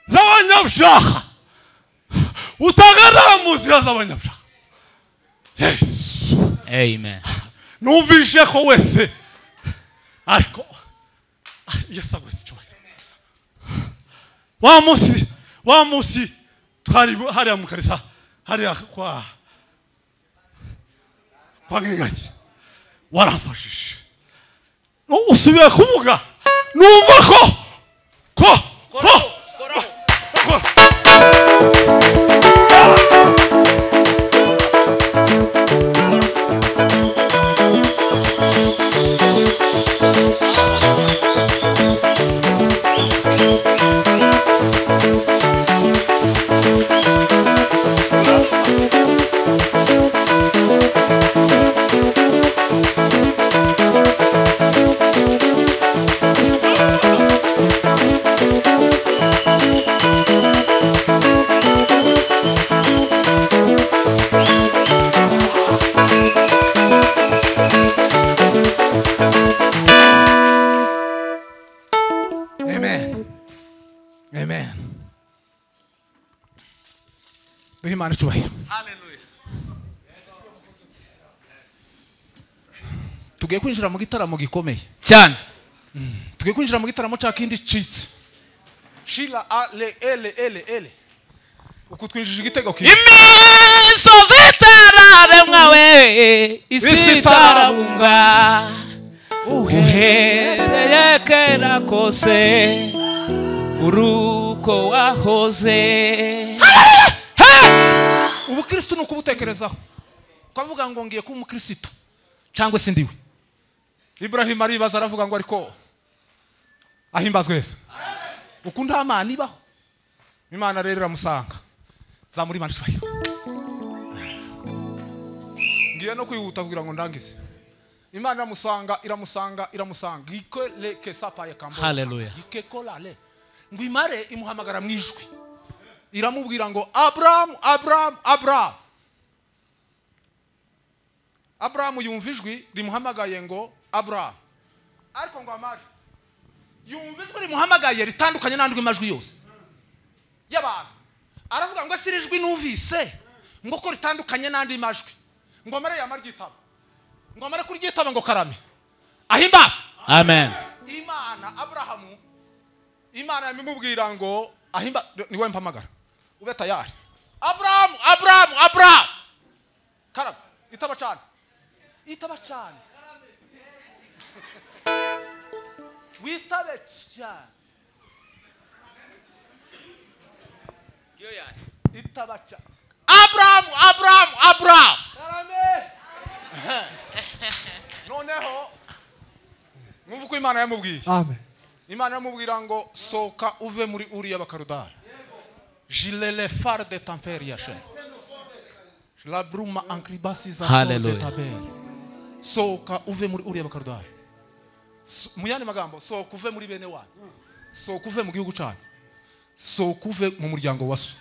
z'abanyabyaha, utagendera mu nzira z'abanyabyaha. Yesu. Amen. Numvise ko wese ariko Yesu agwetse icyubahiro. Wa munsi twari hariya mu kanisa, hariya kwa Ngenganye, waramfashije. Usubiye kuvuga numva ko ko ko Amen. Amen. Duhe Imana icyubahiro. Hallelujah. Tugiye kwinjira mu gitaramo gikomeye cyane. Tugiye kwinjira mu gitaramo cya kindi citse. Shila a le ele ele ele. Uko twinjije igitego kimwe. Imisozi itararemwa we, isi itarabumwa, uhereye kera kose uruko wahoze. Ubukristo ni ukubutekerezaho. Kwavuga ngo ngiye kuba umukristo cyangwa se ndiwe. Ibrahim aribaza aravuga ngo ariko ahimbazwe Yesu. Ukunda Imana ibaho. Imana rero iramusanga. Zamuri Imana ishwayo. Ngiye no kwihuta kugira ngo ndangize. Imana iramusanga iramusanga iramusanga. Ikele kesapa ya kambo. Hallelujah. Ikekolale. Ngo imare imuhamagara mu ijwi. Iramubwira ngo Abraham, Abraham, Abraham. Abraham yumva ijwi rimuhamagaye ngo Abraham. Ariko ngo amare. Yumva ijwi rimuhamagaye ritandukanye n'andi majwi yose y'abantu. Aravuga ngo ese ijwi numvise ngo ko ritandukanye n'andi majwi. Ngo amare yamaryitaba. Ngo amare kuryitaba ngo karame. Ahimbazwe. Amen. Imana Abraham, Imana yamubwira ngo ahimba niwe mpamagara. Ube tayari. Abraham, Abraham, Abraham. Karame, itaba cyane. Itaba cyane. Witabe cyane. Itaba cyane. Abraham, Abraham, Abraham. Karame. Noneho mwumva uko Imana yamubwiye. Amen. Imana yamubwira ngo soka uve muri uriya bakarudara. Jilele far de tempère yashe. La bruma ankribasi za de taber. Soka uve muri uriya bakarudara. Mu yandi magambo soka uve muri bene wanyu. Soka uve mu gihugu cyanyu. Soka uve mu muryango wa so.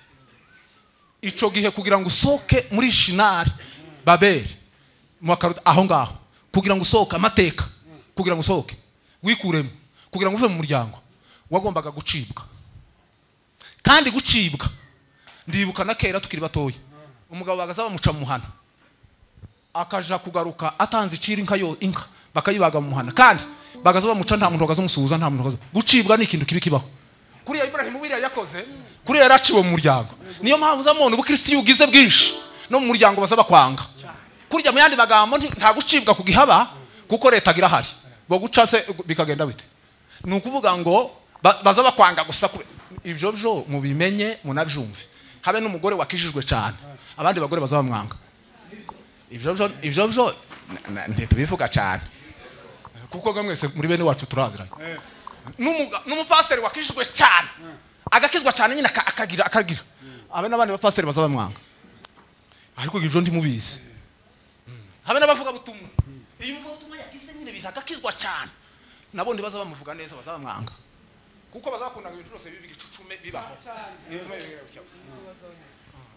Ico gihe kugira ngo usoke muri Shinari Babeli mu bakarudara aho ngaho kugira ngo usoke amateka kugira ngo usoke wikuremo kugira ngo uve mu muryango wagombaga gucibwa. Kandi gucibwa ndibuka na kera tukiri batoya umugabo bagaza bamuca mu muhana akaja kugaruka atanze icira inka yo inka bakayibaga mu muhana kandi bagaza bamuca nta muntu bagaza umusuhuza nta muntu bagaza. Gucibwa ni ikintu kibi kibaho. Kuri Ibrahim wiriya yakoze kuri yaraciwe mu muryango. Niyo mpamvu uzamubona ubukristo iyo ugize bwinshi no mu muryango baza bakwanga. Kurya mu yandi magambo nta gucibwa kugihaba kuko leta girahari. Bo guca se bikagenda bite? Ni ukuvuga ngo baza bakwanga gusa ibyo byo mubimenye munabyumve. Habe n'umugore wakijijwe cyane abandi bagore baza bamwanga. Ibyo byo ntitubivuga cyane kuko gamwese muri bene wacu turaziranye. N'umupasiteri wakijijwe cyane agakizwa cyane nyine akagira abe n'abandi bapasiteri baza bamwanga. Ariko ibyo ntimubizi. Habe n'abavuga butumwa iyo uvuga butumwa yagize nyine bitagakizwa cyane nabo ndibaza bamuvuga neza baza bamwanga. Kuko bazakunda ibintu byose bibi gicucume bibaho.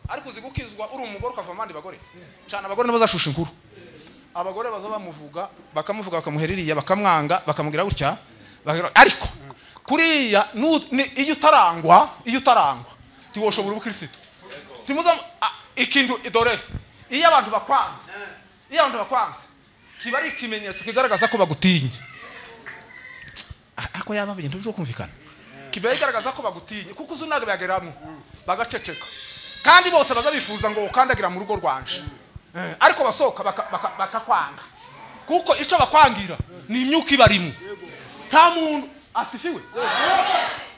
Ariko uzi gukizwa uri umugore ukava amandi bagore cyane abagore nabazashusha inkuru. Abagore baza bamuvuga bakamuvuga bakamuheririya bakamwanga bakamugira gutya. Ariko kuriya iyo utarangwa ntiwoshobora ubukristo. Ntimuza ikintu idore iyo abantu bakwanze kiba ari ikimenyetso kigaragaza ko bagutinye. Ariko yaba ibintu byo kumvikana kiba igaragaza ko bagutinye kuko uzunaga bageramo bagaceceka kandi bose baza bifuza ngo ukandagira mu rugo rwanje. Ariko basohoka bakakwanga kuko ico bakwangira ni imyuka ibarimo. Nta muntu asifiwe.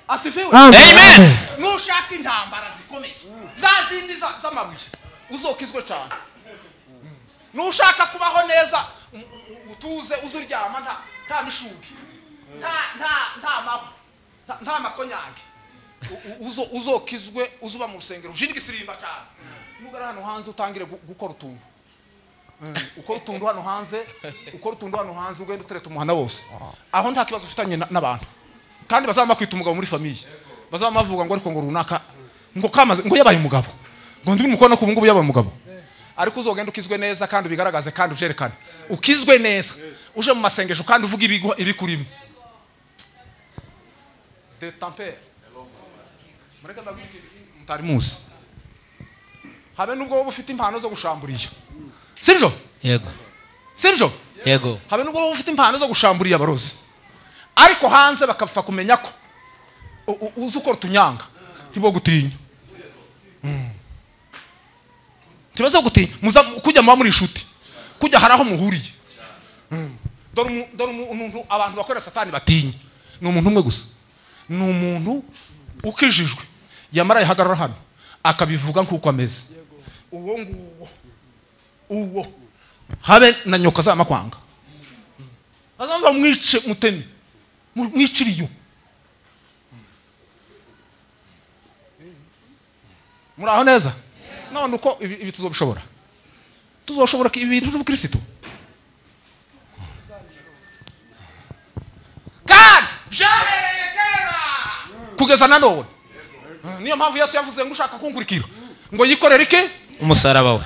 Asifiwe. Amen. Nushaka intambara zikomeye za zindi z'amabuye uzokizwe cyane. Nushaka kubaho neza utuze uzuryama nta mishugi nta makonyange uzokizwe uzuba mu rusengero ujindi gisirimba cyane. Nugara hano hanze utangire gukora utuntu. Ukora utuntu hano hanze, ukora utuntu hano hanze ugenda utereta umuhana wose. Aho nta kibazo ufitanye n'abantu. Kandi bazama kwita umugabo muri famille. Bazama bavuga ngo ariko ngo runaka ngo kamaze ngo yabaye umugabo. Ngo ndi mukona ko ubungubu yabaye umugabo. Ariko uzogenda ukizwe neza kandi ubigaragaze kandi ujerekane. Ukizwe neza uje mu masengesho kandi uvuga ibikurimo. De tempère. Mureke mbabwire mutari muzi. Habe nubwo wowe ufite impano zo gushamburiya. Sibyo? Yego. Sibyo? Yego. Habe nubwo wowe ufite impano zo gushamburiya abarozi. Ariko hanze bakapfa kumenya ko uzi ukora utunyanga tibo gutinya. Tibazo gutinya muza kujya muba muri inshuti. Kujya haraho muhuriye. Dore umuntu abantu bakora satani batinya. Ni umuntu umwe gusa. Ni umuntu ukijijwe. Yamara ihagarara hano akabivuga nkuko ameze. Uwo nguwo. Uwo. Habe na nyoka zamakwanga. Azamva mwice mutemi. Mwiciriyo. Muraho neza? None uko ibi tuzobishobora. Tuzoshobora ibintu by'ubukristo. Kandi byahereye kera kugeza na none. Niyo mpamvu Yesu yavuze ngo ushaka kunkurikira ngo yikorere iki? Umusaraba we.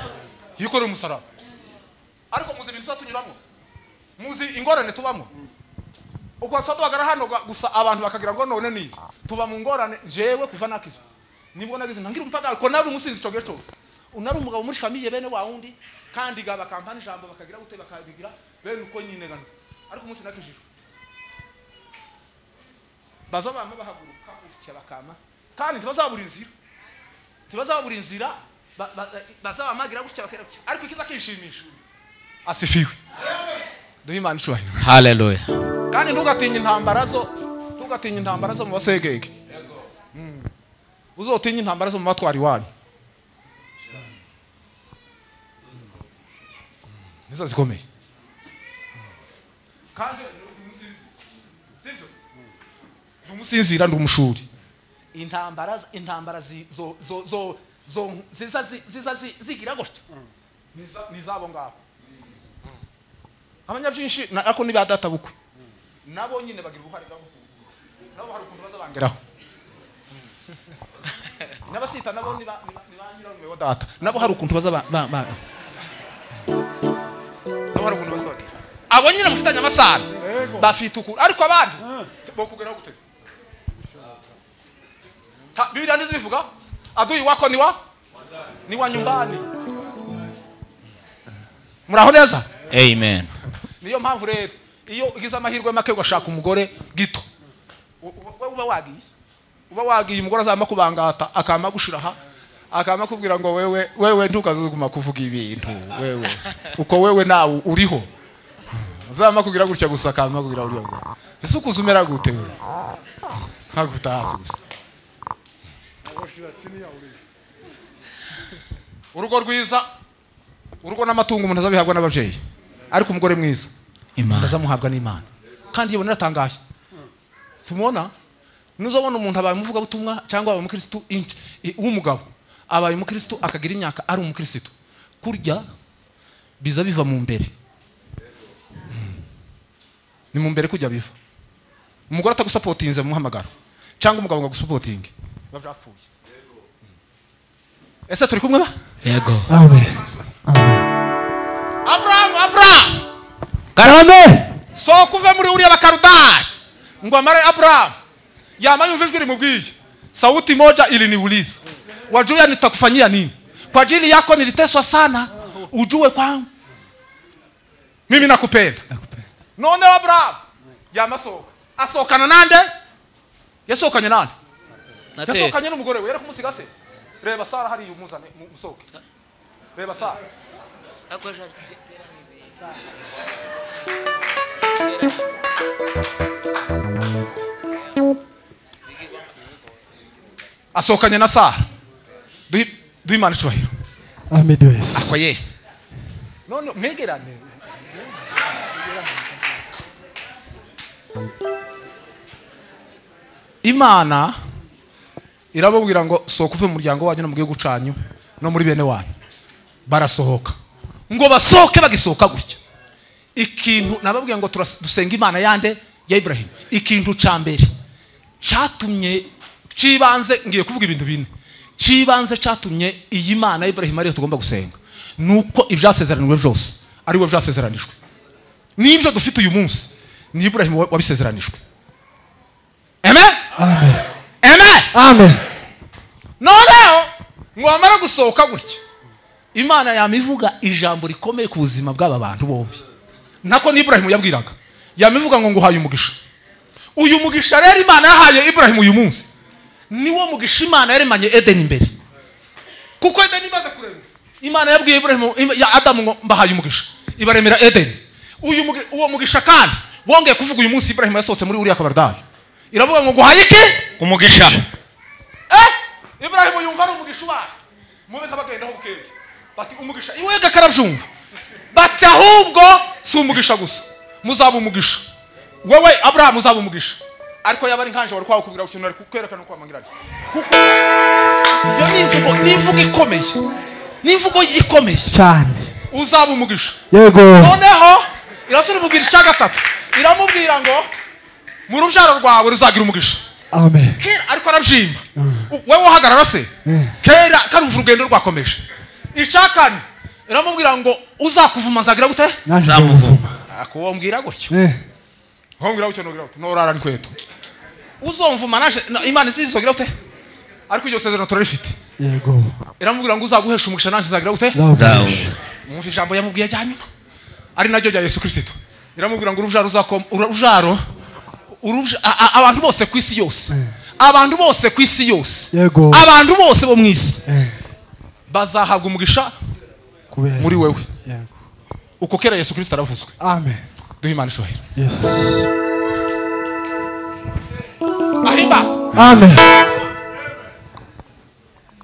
Yikorere umusaraba. Ariko muzi ibintu tunyuramo. Muzi ingorane tubamo. Uko duhagara hano gusa abantu bakagira ngo none ni tuba mu ngorane jewe kuva nakizwa. Nibwo nagize ntangira umupaka ko nari umusinzi cyo cyose. Unari umugabo muri famille bene wa wundi kandi gaba kampani jambo bakagira gute bakabigira bene uko nyine gano. Ariko umunsi nakijijwe. Baza bama bahaguruka ucya bakama kandi ntibazabura inzira. Ntibazabura inzira bazabamagira gutya bakera gutya. Ariko ikiza kishimisha. Asifiwe. Duhe Imana icubahiro. Hallelujah. Kandi ntugatinye intambara zo, ntugatinye intambara zo mu basegege. Uzotinye intambara zo mu batwari wanyu. Nizo zikomeye. Kandi sivyo? Umusinzira ndi umushuri. Intambara zo zo zo zo ziza ziza zigira gutya. Nizabo ngabo. Abanyabyinshi ako ni ba data bukwe. Nabo nyine bagira uruhare gabo. Nabo hari ukuntu bazabangeraho. Nabasita nabo ni ba nyirarume wa data. Nabo hari ukuntu bazaba ba nabo hari ukuntu bazabagira. Abo nyine mufitanye amasano. Bafite ukuntu ariko abandi bo kugeraho guteze. Biblia ndizivuga adui wako ni wa ni wa nyumbani. Muraho neza? Amen. Niyo mpamvu rero iyo ugize amahirwe make ugashaka umugore gito uba wagiye umugore azama kubangata akama gushiraha akama kubwira ngo wewe ntukazuguma kuvuga ibintu wewe uko wewe nawe uriho azama kugira gutya gusa akama kugira uriho. Ese ukuzumera gute wewe nkagutahazi gusa. Urugo rwiza urugo n'amatungo umuntu azabihabwa n'ababyeyi ariko umugore mwiza Imana azamuhabwa n'Imana. Kandi yibona aratangaye. Tumubona nuzobona umuntu abaye umuvuga butumwa cyangwa abaye umukristo w'umugabo abaye umukristo akagira imyaka ari umukristo kurya biza biva mu mbere. Ni mu mbere kujya biva. Umugore atagusapotinze mu muhamagaro cyangwa umugabo ngo agusapotinge bavyapfuye. Ese turi kumwe ba? Yego. Amen. Abraham. Karame. So kuve muri uriya bakarudari ngo amare Abraham yama yumva ijwi rimubwiye. Sauti moja iliniuliza, wajua nitakufanyia nini? Kwa ajili yako niliteswa sana, ujue kwangu mimi nakupenda. None Abraham yama soka asokana nande? Yasokanye nande? Yasokanye n'umugore we yari se. Reba Sara hari umuzane musoke. Reba Sara. Asokanye na Sara. Duhe Imana icubahiro. Amen. Akoye. None mwegerane. Imana irababwira ngo sohoka uve mu muryango wanyu no mu gihugu canyu no muri bene wanyu. Barasohoka. Ngo basohoke bagisohoka gutya. Ikintu nababwiye ngo dusenga Imana yande ya Ibrahim. Ikintu ca mbere catumye cibanze, ngiye kuvuga ibintu bine. Cibanze catumye iyi Mana ya Ibrahim ariyo tugomba gusenga. Nuko ibyasezeranijwe byose ari we byasezeranijwe. Nibyo dufite uyu munsi ni Ibrahim wabisezeranijwe. Amen. Amen. Amen. Noneho ngo bamara gusohoka gutya, Imana yamivuga ijambo rikomeye ku buzima bw'aba bantu bombi. Nako ni Ibrahimu yabwiraga, yamivuga ngo nguhaye umugisha. Uyu mugisha rero Imana yahaye Ibrahimu uyu munsi niwo mugisha Imana yaremanye Edeni imbere. Kuko Edeni imaze kuremwa, Imana yabwiye Ibrahimu ya Adamu ngo mbahaye umugisha, ibaremera Edeni. Uyu uwo mugisha kandi wongeye kuvuga uyu munsi Ibrahimu yasohotse muri uriya kabardayo, iravuga ngo nguhaye iki? Umugisha. Ibrahimu yumva ari umugisha ubaye mube kabagendaho bukeye, bati umugisha iwe gakarabyumva, bati ahubwo si umugisha gusa, muzaba umugisha wewe Abrahamu uzaba umugisha. Ariko yaba ari nkanje wari kwakubwira ukintu ari kwerekana uko amangiraje, kuko iyo ni imvugo ikomeye, ni imvugo ikomeye cyane. Uzaba umugisha. Yego. Noneho irasura umubwira icya gatatu, iramubwira ngo mu rubyaro rwawe ruzagira umugisha. Amen. Kera ariko arabyimba, wewe uhagarara se kera karumva urugendo rwakomeje. Icya kane iramubwira ngo uzakuvuma nzagira gute? Nzamuvuma. Akuwombwira gutyo, nkombwira gutyo, nobwira gutyo, norara nkweto uzomvuma naje Imana izizogira gute? Ariko iryo sezerano turarifite. Yego. Iramubwira ngo uzaguhesha umugisha naje nzagira gute? Nzawuha. Mwumva ijambo yamubwiye rya nyuma ari naryo rya Yesu Kristo. Iramubwira ngo urubyaro uzakoma urubyaro abantu bose ku isi yose, abantu bose ku isi yose, yego, abantu bose bo mu isi bazahabwa umugisha muri wewe. Yego. Uko kera Yesu Kristo aravuzwe. Amen. Duhe Imana ishobora. Yes. Ahimba. Amen.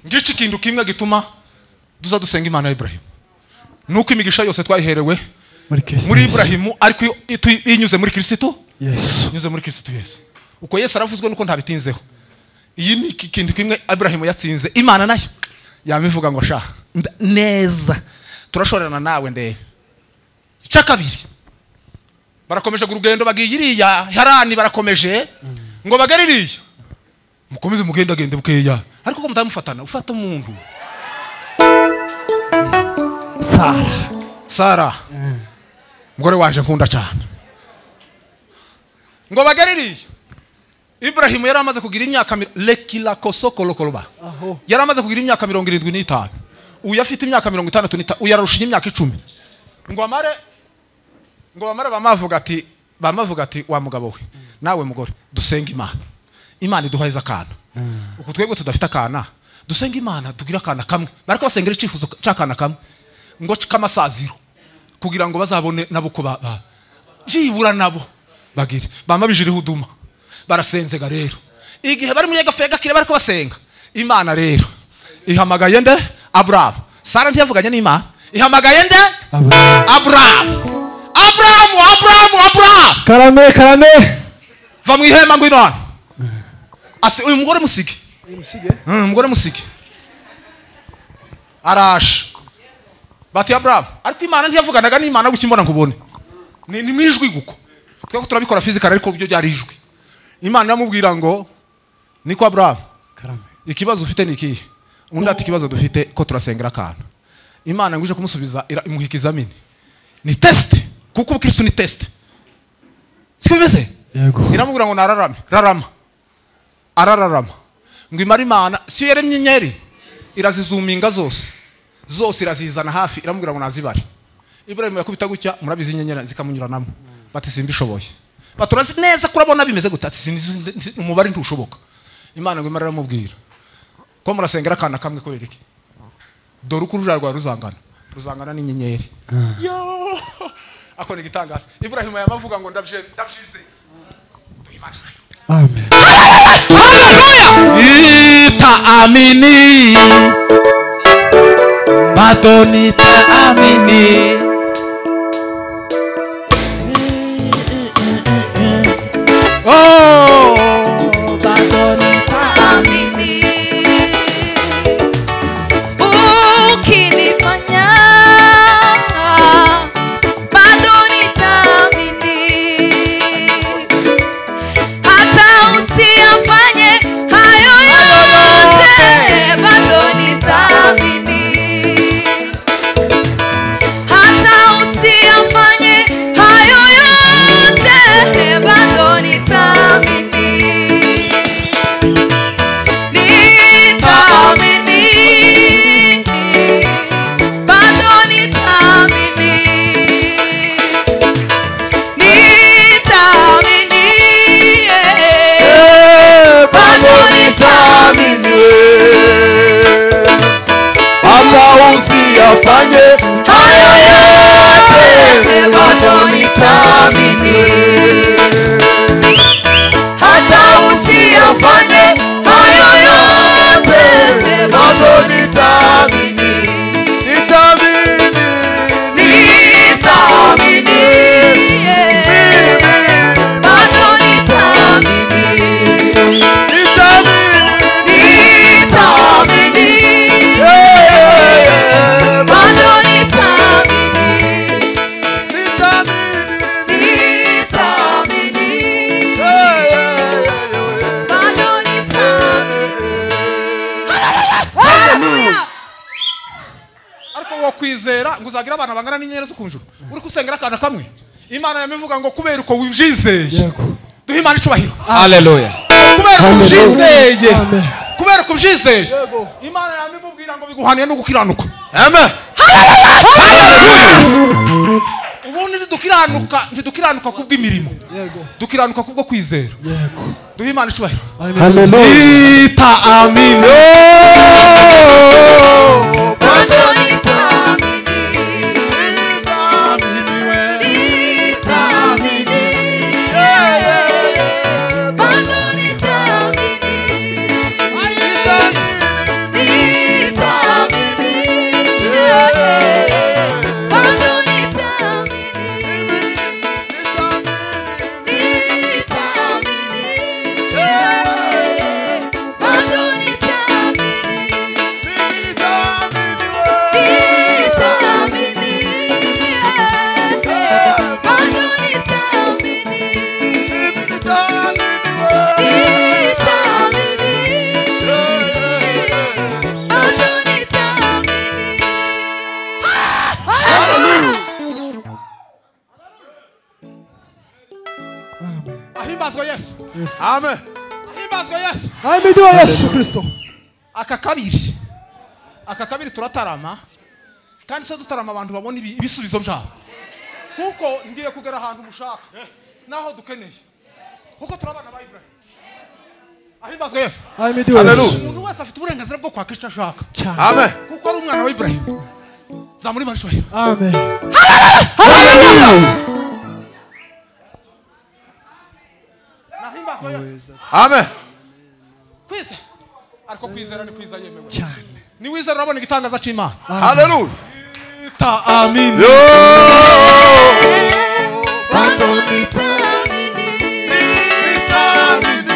Ngici kintu kimwe gituma duza dusenga Imana ya Ibrahimu, nuko imigisha yose twayiherewe muri Ibrahimu, ariko inyuze muri Kristo Yesu. Inyuze muri Kristo Yesu. Uko Yesu aravuzwe nuko ntabitinzeho. Iyi ni ikintu kimwe Ibrahimu yatsinze, Imana nayo yamivuga ngo sha neza turashorerana nawe ndebe. Icya kabiri, barakomeje urugendo bagiye iriya Harani, barakomeje ngo bagere iriya, mukomeze mugenda gende bukeya, ariko ko mutamufatana ufata umuntu. Sara mugore wanje nkunda cyane, ngo bagere iriya. Ibrahimu yari amaze kugira imyaka lekila kosokolokoloba, yari amaze kugira imyaka 75, uyu afite imyaka 65, uyu ararushije imyaka 10. Ngo amare bamavuga ati wa mugabo we nawe mugore dusenga Imana, Imana iduhaye akana. Uko twebwe tudafite akana, dusenga Imana tugira akana kamwe. Bariko basengera icifuzo cyakana kamwe ngo kamasaziro, kugira ngo bazabone nabo ko byibura nabo bagire bamabijiri huduma. Barasenzega rero igihe bari muri gafega kire bariko basenga, Imana rero ihamagaye nde? Abrahamu. Sara ntiyavuganye n'Imana, ihamagaye nde? Abrahamu. Abrahamu, Abrahamu, Abrahamu. Karame, karame. Va mu ihema ngwino hano. Ase uyu mugore musige. Umugore musige. Arashe. Bati Abrahamu, ariko Imana ntiyavuganaga n'Imana gukimbona nkubone. Ni mwijwi guko. Twako turabikora physical ariko byo byari ijwi. Imana iramubwira ngo niko Abrahamu. Karame. Ikibazo ufite ni ikihe? Undi ati ikibazo dufite ko turasengera akana. Imana nguje kumusubiza imuha ikizamini. Ni test, kuko Kristo ni test. Siko bimeze? Yego. Iramubwira ngo nararame, rarama. Arararama. Ngo imara Imana siyo yaremye inyeri, irazizuminga zose. Zose irazizana hafi, iramubwira ngo nazibare. Ibrahimu yakubita gutya, murabizi inyenyeri zikamunyuranamo. Bati simbishoboye. Baturazi neza kurabona bimeze gute, ati umubare ntushoboka. Imana ngo imara iramubwira ko murasengera akana kamwe kubera iki? Dore uko urubyaro rwawe ruzangana, ruzangana n'inyenyeri. Yo! Ako ni gitangaza. Ibrahimu yamavuga ngo ndavyize. Amen. Haleluya! Itaamini bado nitaamini. Oh, bado nitaamini. Ukinifanya bado nitaamini, hata usiyafanye hayo yote bado nitaamini, hata nitaamini, hata usiyafanye hayo yote bado nitaamini, hata usiyafanye hayo yote bado nitaamini, nitaamini, nitaamini, bado nitaamini, nitaamini, bado nitaamini, nitaamini, bado nitaamini. Hallelujah. Ariko wo kwizera ngo uzagira abana bangana n'inyenyeri zo ku ijuru, uri kusengera akana kamwe. Imana yamivuga ngo kubera uko wizeye, duhe Imana icubahiro. Hallelujah. Kubera uko ubyizeye, kubera uko ubyizeye, Imana yamimubwira ngo biguhaniye no gukiranuka. Amen. Ubundi ntidukiranuka kubw'imirimo, dukiranuka kubwo kwizera. Duhe Imana icubahiro. Hallelujah. Nitaamini. Bado nitaamini, nitaamini, bado nitaamini, nitaamini, bado nitaamini, nitaamini, bado nitaamini. Nitaamini, bado nitaamini, nitaamini, bado nitaamini. Hallelujah. Ahimbazwe Yesu. Amen. Ahimbazwe Yesu. Ahimidiwe Yesu Kristo. Aka kabiri turatarama, kandi so dutarama abantu babona ibisubizo byabo, kuko ngiye kugera ahantu mushaka naho dukeneye, kuko turabana ba Ibrahim. Ahimbazwe Yesu. Ahimidiwe Yesu. Umuntu wese afite uburenganzira bwo kwaka icyo ashaka. Amen. Kuko ari umwana wa Ibrahim. Zamuri Imana icubahiro. Amen. Hallelujah. Ahimbazwe Yesu. Amen. Kwiza ariko kwizera ni kwiza yemewe cyane. Ni wizera urabona igitangaza cy'Imana. Hallelujah. Nitaamini. Bado nitaamini, Nitaamini,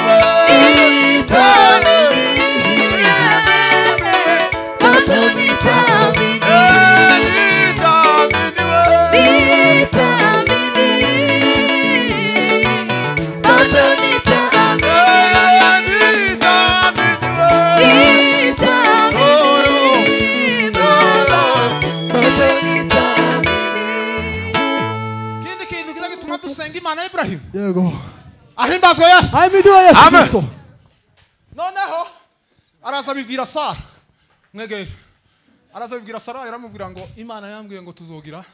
nitaamini, bado nitaamini, nitaamini, bado nitaamini, nitaamini, Baba, bado nitaamini. Kindi kintu kiza gituma dusenga Imana ya Ibrahim. Yego. Ahimbazwe Yesu. Ahimidiwe Yesu Amen. Kristo. Noneho araza abibwira Sara. Mwegere. Araza abibwira Sara, yaramubwira ngo Imana yambwiye ngo tuzogira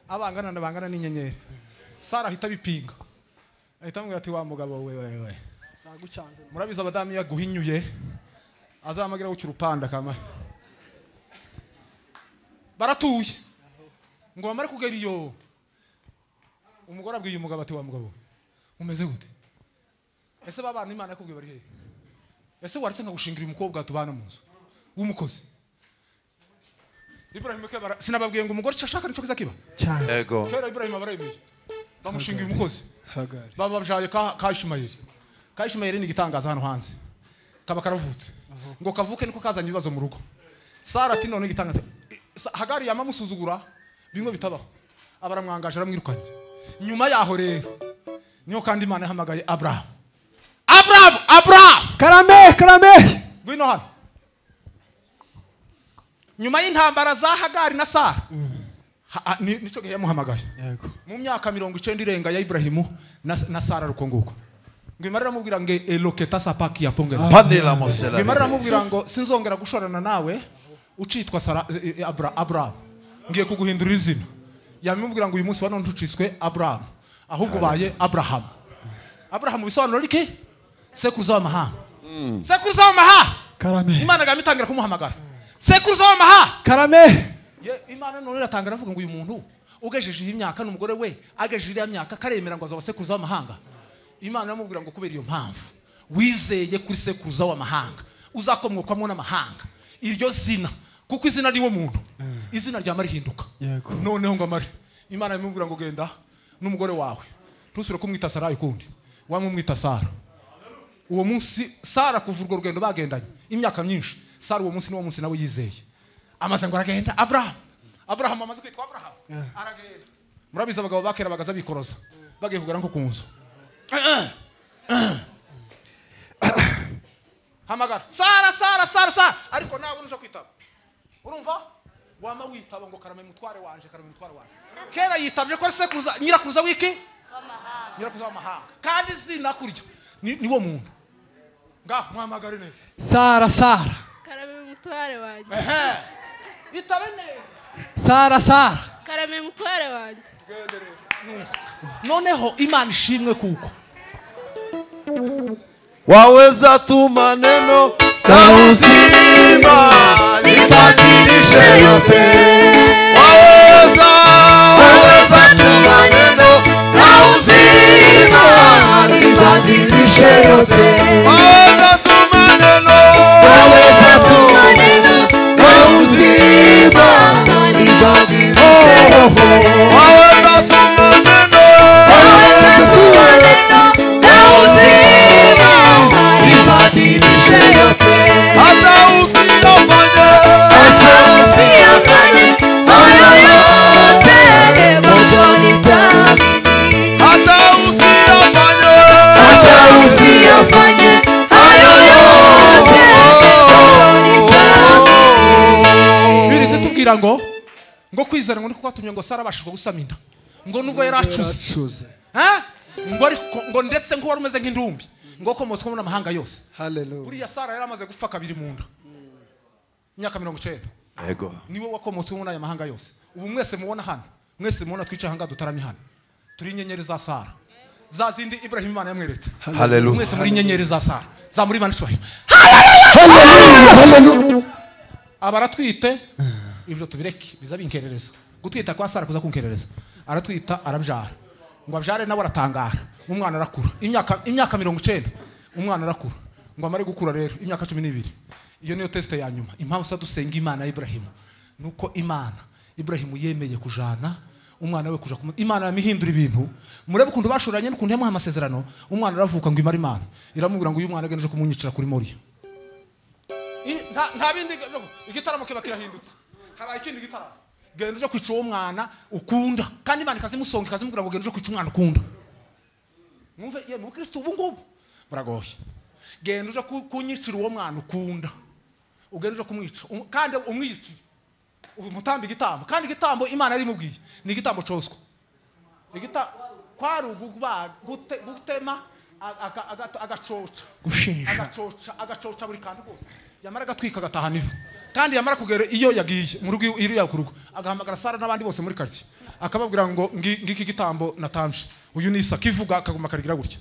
abangana na bangana n'inyenyeri. Sara ahita abipinga. Ahita amubwira ati wa mugabo we we we. Murabizi abadamu yaguhinyuye azamagira gucya urupanda kama. Baratuye. Ngo bamare kugera iyo, umugore abwiye umugabo ati wa mugabo umeze gute? Ese babana Imana yakubwiye bari hehe? Ese waretse nkagushingira umukobwa tubana mu nzu w'umukozi? Ibrahim kebara sinababwiye ngo umugore icyo ashaka nicyo kiza kiba. Cyane. Yego. Kera Ibrahim abaremeye bamushingira umukozi, bababjaye ka Ishimayeli. Ka Ishimayeli ni igitangaza hano hanze, kaba karavutse ngo kavuke niko kazanye ibibazo mu rugo. Sara ati none igitangaza. Hagari yamamusuzugura bimwe bitabaho, abaramwangaje aramwirukanye. Nyuma yaho rero niho kandi Imana yahamagaye Abraham. Abraham, Abraham. Karame, karame. Ngwino hano. Nyuma y'intambara za Hagari na Sara, nico gihe yamuhamagaye. Yego. Mu myaka 90 irenga ya Ibrahimu na Sara rukonguko. Ngo Imana iramubwira ngo eloketa sapaki ya pongera. Pandela mosela. Ngo Imana iramubwira ngo sinzongera gushorana nawe ucitwa Sara Abraham. Ngiye kuguhindura izina. Yamubwira ngo uyu munsi wa none ntuciswe Abraham, ahubwo ubaye Abraham. Abraham bisobanura iki? Sekuruza w'amahanga. Sekuruza w'amahanga. Karame. Imana gami itangira kumuhamagara sekuruza w'amahanga. Karame. Imana none iratangira avuga ngo uyu muntu ugejeje iyi myaka n'umugore we agejeje iriya myaka karemera ngo azaba sekuruza w'amahanga. Imana iramubwira ngo kubera iyo mpamvu wizeye kuri sekuruza w'amahanga uzakomwokwamo n'amahanga iryo zina, kuko izina ari wo muntu, izina rya marihinduka. Noneho ngo amare Imana imubwira ngo genda n'umugore wawe ntusubire kumwita Sara ukundi, wamumwita Sara. Uwo munsi Sara kuva urwo rugendo bagendanye imyaka myinshi, Sara uwo munsi niwo munsi nawe yizeye. Amaze ngo aragenda Abraham amaze kwitwa Abraham aragenda. Murabizi abagabo bakera bagaza bikoroza bagiye kugera nko ku nzu. Hamagara Sara Sara Sara Sara, ariko nawe unusha kwitaba. Urumva wama witaba ngo karame mutware wanje, karame mutware wanje. Kera yitabye ko sekuruza nyirakuruza wiki nyirakuruza w'amahanga, kandi izina kurya ni wo muntu. Nga muhamagare neza Sara Sara karame mutware wanje. Itabe neza Sara Sara karame mutware wanje. Noneho Imana ishimwe kuko waweza tu maneno na uzima libadilishe yote. Waweza tu maneno na uzima libadilishe yote. Waweza tu maneno, waweza tu maneno na uzima libadilishe yote. Waweza tu maneno, waweza tu maneno na uzima libadilishe yote. Hata usiyafanye, hata usiyafanye hayo yote, bado nitaamini. Hata usiyafanye, hata usiyafanye hayo yote, bado nitaamini. Birize tubwira ngo kwizera ngo niko kwatumye ngo Sara abashishwa gusama inda, ngo nubwo yari acuze ngo ariko ngo ndetse ngo wari umeze nk'indumbi ngo komotswe mu mahanga yose. Hallelujah. Buriya Sara yari amaze gupfa kabiri mu nda imyaka 90. Yego. Niwe wakomotswe mu mahanga yose. Ubu mwese mubona hano, mwese mubona twica hanga dutaramye hano, turi inyenyeri za Sara, za zindi Ibrahim Imana yamweretse. Hallelujah. Mwese muri inyenyeri za Sara za muri Imana ishobora. Hallelujah. Hallelujah. Abaratwite ibyo tubireke biza binkerereza. Gutwita kwa Sara kuza kunkerereza. Aratwita arabyara, ngo abyare nawe aratangara, umwana arakura imyaka 90 umwana arakura. Ngo amare gukura rero imyaka 12. Iyo niyo test ya nyuma. Impamvu sa dusenga Imana ya Ibrahim nuko Imana Ibrahim yemeye kujana umwana we kuja Imana yamihindura ibintu. Murebe ukuntu bashuranye n'ukuntu yamuha amasezerano. Umwana aravuka ngo imara Imana iramubwira ngo uyu mwana agenje kumunyicira kuri Moriya. Nta bindi igitaramo kiba kirahindutse, habaye ikindi gitaramo. Genda uje kwica uwo mwana ukunda, kandi Imana ikazimusonga ikazimubwira ngo genda uje kwica umwana ukunda. Mwumve ye mu Kristo ubu ngubu muragoye. Genda uje kunyicira uwo mwana ukunda, ugenda uje kumwica kandi umwici umutamba igitambo, kandi igitambo Imana yari imubwiye ni igitambo coswa. Kwari gutema agacoca agacoca buri kantu kose, yamara agatwika agatahana ivu. Kandi yamara kugera iyo yagiye mu rugo iriya ku rugo agahamagara Sara n'abandi bose muri quartier akababwira ngo ngiki gitambo natanje uyu ni Isaka, ivuga akaguma karigira gutya.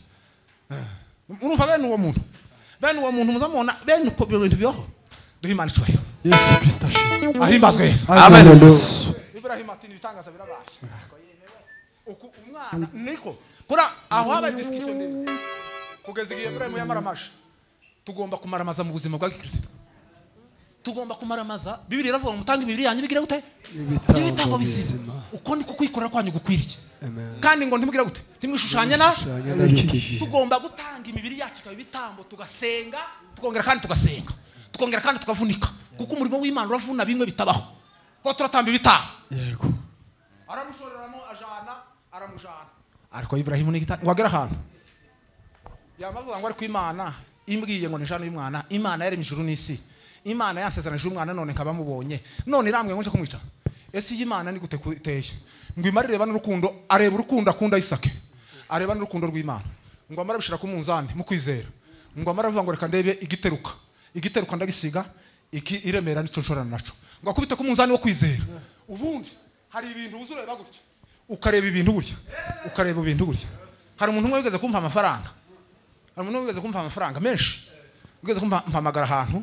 Urumva bene uwo muntu, bene uwo muntu muzamubona bene uko bintu bibaho. Duhe Imana icyubahiro. Yesu Kristo ashimwe. Ahimbazwe Yesu. Amen. Ibrahim ati ibitangaza birabaye. Uku umwana niko kora aho habaye discussion ndende kugeza igihe Ibrahim yamaramaje. Tugomba kumaramaza mu buzima bwa Kristo. Tugomba kumaramaza. Bibiliya iravuga ngo mutange imibiri yanyu bigira gute? Ibitabo bizima. Uko niko kwikorera kwanyu gukwiriye. Kandi ngo ntimugira gute? Ntimwishushanye na tugomba gutanga imibiri yacu ikaba ibitambo, tugasenga, tukongera kandi tugasenga, tukongera kandi tukavunika, kuko umurimo w'Imana uravuna bimwe bitabaho. Ko turatamba ibitambo. Yego. Aramushoreramo ajana, aramujana. Ariko Ibrahim ni ngo agera ahantu yamavuga ngo ariko Imana imbwiye ngo nijana y'umwana, Imana yaremye ijuru n'isi, Imana yansezeranyije umwana none nkaba mubonye, none irambwiye ngo nje kumwica. Ese iyi Imana ni gute iteye? Ngo imara ireba n'urukundo, areba urukundo akunda Isake, areba n'urukundo rw'Imana, ngo amara bishira ku munzani mu kwizera, ngo amara avuga ngo reka ndebe igiteruka, igiteruka ndagisiga iki iremera nico nshorana naco, ngo akubite ku munzani wo kwizera. Ubundi hari ibintu uzureba gutya, ukareba ibintu gutya, ukareba ibintu gutya. Hari umuntu umwe wigeze kumpa amafaranga, hari umuntu wigeze kumpa amafaranga menshi, wigeze kumpamagara ahantu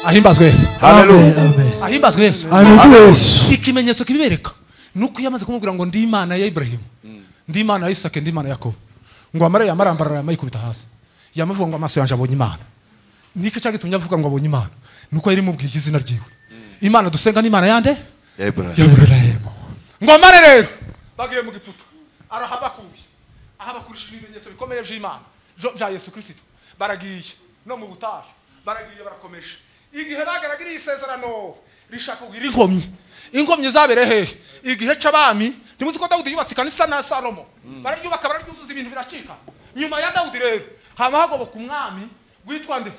Ahimbazwe Yesu. Haleluya. Ahimbazwe Yesu. Amen. Ikimenyetso kibibereka nuko yamaze kumubwira ngo ndi Imana ya Ibrahim, ndi Imana ya Isaka, ndi Imana ya Yakobo. Ngo amare yamarambarara yamayikubita hasi. Yamavuga ngo amaso yanje abonye Imana. Niki cyagitumye avuga ngo abonye Imana? Nuko yari mubwiye izina ryiwe. Imana dusenga ni Imana yande? Ya Ibrahim. Ngo amare rero bagiye mu Giputa arahabakuye. Ahabakurishije ibimenyetso bikomeye by'Imana bya Yesu Kristo. Baragiye no mu butayu, baragiye barakomesha. Igihe bagaragiriye isezerano rishaka kugira inkomyi. Inkomyi zabere hehe? Igihe c'abami ntimuzi ko Dawudi yubatse ikanisa na Salomo. Bararyubaka bararyuzuza ibintu biracika. Nyuma ya Dawudi rero hama hagoboka umwami witwa nde?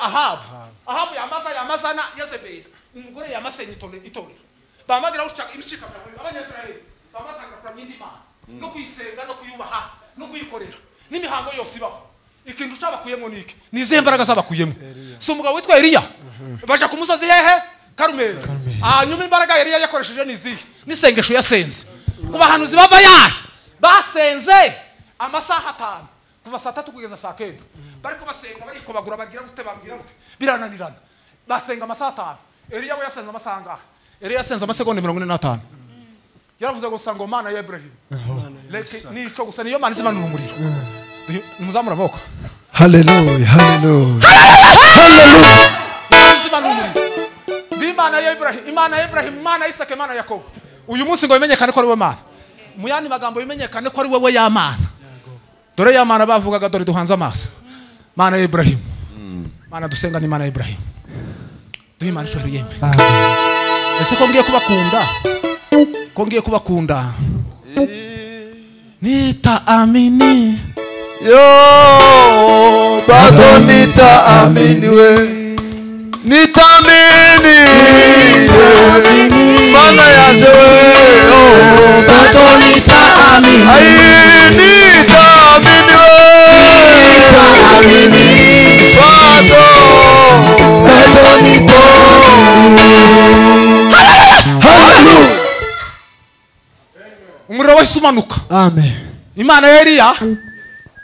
Ahabu. Ahabu yamazana Yezebeli, umugore yamasenya itorero. Bamagira ushaka ibicika abanyasirayeli bamatanga kuramya indi mana no kuyisenga no kuyubaha no kuyikorera n'imihango yose ibaho. Ikintu cyabakuyemo niki? Ni izihe mbaraga zabakuyemo? Si umugabo witwa Eliya baja ku musozi hehe? Karumeli. Hanyuma imbaraga Eliya yakoresheje ni izihe? N'isengesho yasenze. Ku bahanuzi bava yahe basenze amasaha 5 kuva saa 3 kugeza saa 9 bariko basenga barikobagura bagira gute babwira gute birananirana. Basenga amasaha 5. Eliya we yasenze amasaha angahe? Eliya yasenze amasegonda 45. Yaravuze gusa ngo Mana ya Ibrahim leke nico gusa niyo Mana izimanura umuriro. Nimuzamura amaboko. Haleluya, haleluya. Haleluya. Izimanura umuriro. Ndi Imana ya Ibrahim, Imana ya Ibrahim, Imana ya Isaka, Imana ya Yakobo. Uyu munsi ngo bimenyekane ko ari we Mana. Mu yandi magambo bimenyekane ko ari wewe ya Mana. Dore ya Mana bavugaga, dore duhanze amaso. Mana ya Ibrahim. Mana dusenga ni Imana ya Ibrahim. Duhe Imana ishobora yembe. Ese ko ngiye kubakunda? Ko ngiye kubakunda? Nitaamini. Yo, bado nitaamini we. Nitaamini. Mana yanje we. Oh, bado nitaamini. Ai, nitaamini we. Nitaamini. Bado. Bado nitaamini. Hallelujah. Umuriro wahise umanuka. Amen. Imana ya Eliya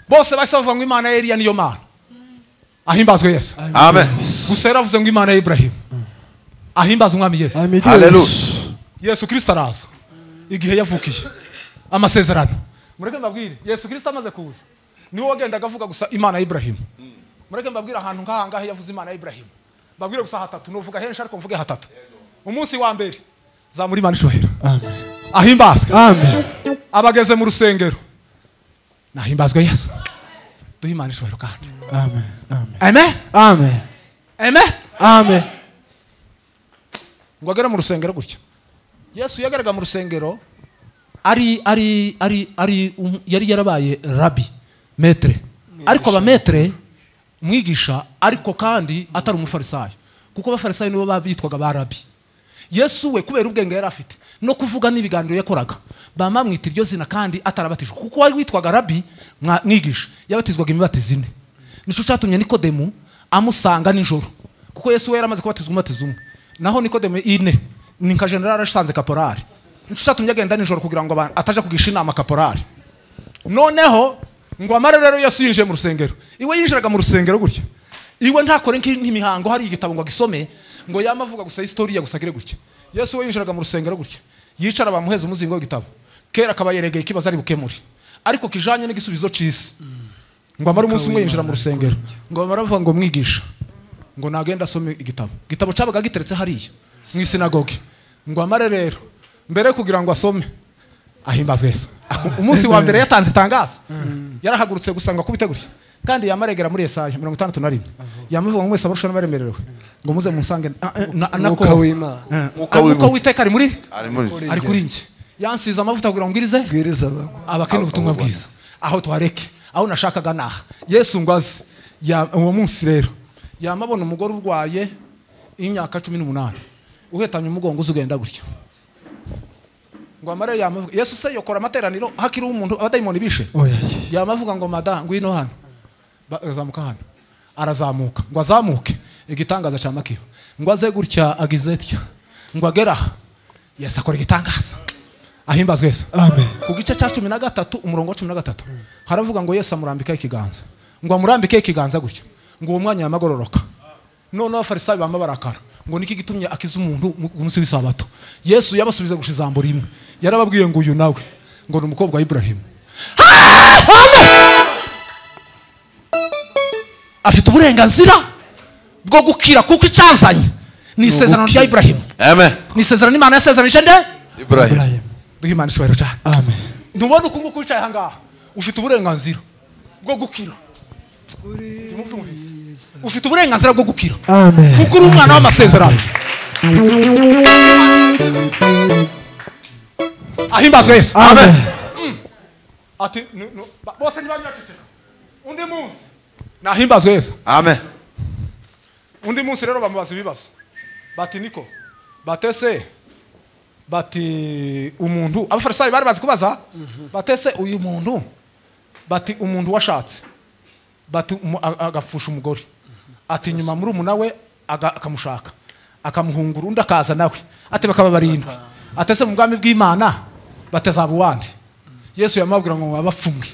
bose bahise bavuga ngo Imana ya Eliya niyo Mana. Ahimbazwe Yesu. Amen. Gusa yaravuze ngo Imana ya Ibrahim. Ahimbazwe umwami Yesu. Haleluya. Yesu Kristo araza igihe yavukiye amasezerano. Mureke mbabwire, Yesu Kristo amaze kuza niwe wagendaga avuga gusa Imana ya Ibrahim. Mureke mbabwire ahantu nk'ahangahe yavuze Imana ya Ibrahim. Mbabwire gusa hatatu, nuvuga henshi ariko mvuge hatatu. Umunsi wa mbere zamuri Imana ishohera. Amen. Ahimbazwe. Amen. Abageze mu rusengero nahimbazwe Yesu. Duhe Imana ishohera kandi. Amen. Amen. Amen. Amen. Amen. Amen. Ngo agere mu rusengero gutya. Yesu yageraga mu rusengero ari ari ari ari yari yarabaye rabi, maître. Ariko aba maître mwigisha, ariko kandi atari umufarisayo. Kuko abafarisayo nibo babitwaga ba rabi. Yesu we kubera ubwenge yari afite no kuvuga n'ibiganiro yakoraga bamamwita iryo zina kandi atarabatijwe, kuko wari witwaga rabi mwigisha yabatizwaga imibatizo ine. Nico cyatumye Nikodemu amusanga nijoro, kuko Yesu we yaramaze kubatizwa umubatizo umwe, naho Nikodemu ine ni nka general asanze kaporari. Nico cyatumye agenda nijoro kugira ngo ataje kugisha inama kaporari. Noneho ngo amare rero Yesu yinjiye mu rusengero. Iwe yinjiraga mu rusengero gutya, iwe ntakore nk'imihango hari igitabo ngo agisome ngo yamavuga gusa historia gusa agire gutya. Yesu we yinjiraga mu rusengero gutya, yicara bamuheza umuzingo w'igitabo kera akaba yeregeye ikibazo ari bukemure ariko kijanye n'igisubizo c'isi. Ngo amare umunsi umwe yinjira mu rusengero, ngo amare avuga ngo mwigisha ngo nagenda asome igitabo. Igitabo cabaga giteretse hariya mu isinagoge. Ngo amare rero mbere kugira ngo asome ahimbazwe Yesu. Umunsi wa mbere yatanze itangazo, yarahagurutse gusa ngo akubite gutya, kandi yamaregera muri Yesaya 61 yamuvuga ngo mwese abarusha n'abaremerewe ngo muze munsange. Mwuka w'Imana, Mwuka w'Uwiteka ari muri ari kuri njye, yansize amavuta kugira ngo mbwirize abakene ubutumwa bwiza. Aho twareke aho nashakaga naha. Yesu ngo aze uwo munsi rero yamabona umugore urwaye imyaka 18 uhetanye umugongo uzugenda gutya. Ngo amare yamavuga Yesu se yokora amateraniro hakiri umuntu abadayimoni bishe. Yamavuga ngo mada ngwino hano, azamuka hano, arazamuka ngo azamuke igitangaza ca makiyo, ngo aze gutya agize tya ngo agera Yesu akora igitangaza. Ahimbazwe Yesu. Amen. Ku gice ca 13 umurongo wa 13 haravuga ngo Yesu amurambika ikiganza, ngo amurambike ikiganza gutya, ngo uwo mwanya yamagororoka. None abafarisayo bamba barakara ngo niki gitumye akiza umuntu umunsi w'isabato. Yesu yabasubiza gushiza ijambo rimwe, yarababwiye ngo uyu nawe ngo ni umukobwa wa Ibrahim. Afite uburenganzira bwo gukira kuko icyanzanye ni isezerano rya Ibrahim. Amen. Ni isezerano Imana yasezeranije nde? Ibrahim. Duhe Imana icyubahiro cyane. Amen. Ntubona uko nguko wicaye aha ngaha ufite uburenganzira bwo gukira. Ufite uburenganzira bwo gukira. Amen. Kuko uri umwana w'amasezerano. Ahimbazwe Yesu. Amen. Ati bose ntibanyaceceka. Undi munsi nahimbazwe Yesu. Amen. Undi munsi rero bamubaza ibibazo. Bati niko batese bati umuntu abafarisayo bari bazi kubaza batese uyu muntu bati umuntu washatse bati agafusha umugore ati nyuma muri umunawe akamushaka akamuhungura undi akaza nawe ati bakaba barindwi atese mu bwami bw'Imana batazaba uwande. Yesu yamabwira ngo abapfumwe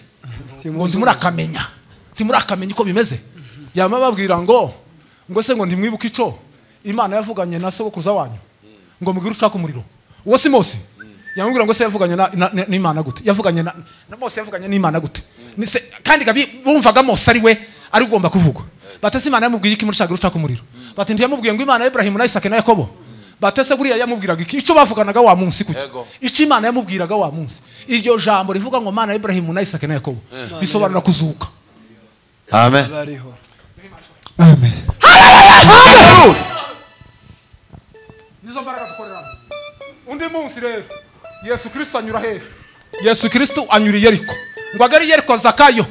ngo ntimurakamenya ntimurakamenya uko bimeze. Yamababwira ngo se ngo ntimwibuke ico Imana yavuganye na sogokuza wanyu ngo mugire ushaka umuriro. Uwo si Mose. Yamubwira ngo se yavuganye n'Imana gute? Yavuganye na Mose yavuganye n'Imana gute? Nise kandi gabi bumvaga Mose ari we ari ugomba kuvuga. Batese Imana yamubwiye iki muri shaka ushaka umuriro? Bati ntiyamubwiye ngo Imana ya Ibrahim na Isaka na Yakobo. Batese buriya yamubwiraga iki? Ico bavuganaga wa munsi kuki? Ico Imana yamubwiraga wa munsi. Iryo jambo rivuga ngo Imana ya Ibrahim na Isaka na Yakobo bisobanura kuzuka. Amen. Amen. Nizo mbaraga dukoreramo. Undi munsi rero Yesu Kristo anyura hehe? Yesu Kristo anyura i Yeriko. Ngo agere i Yeriko Zakayo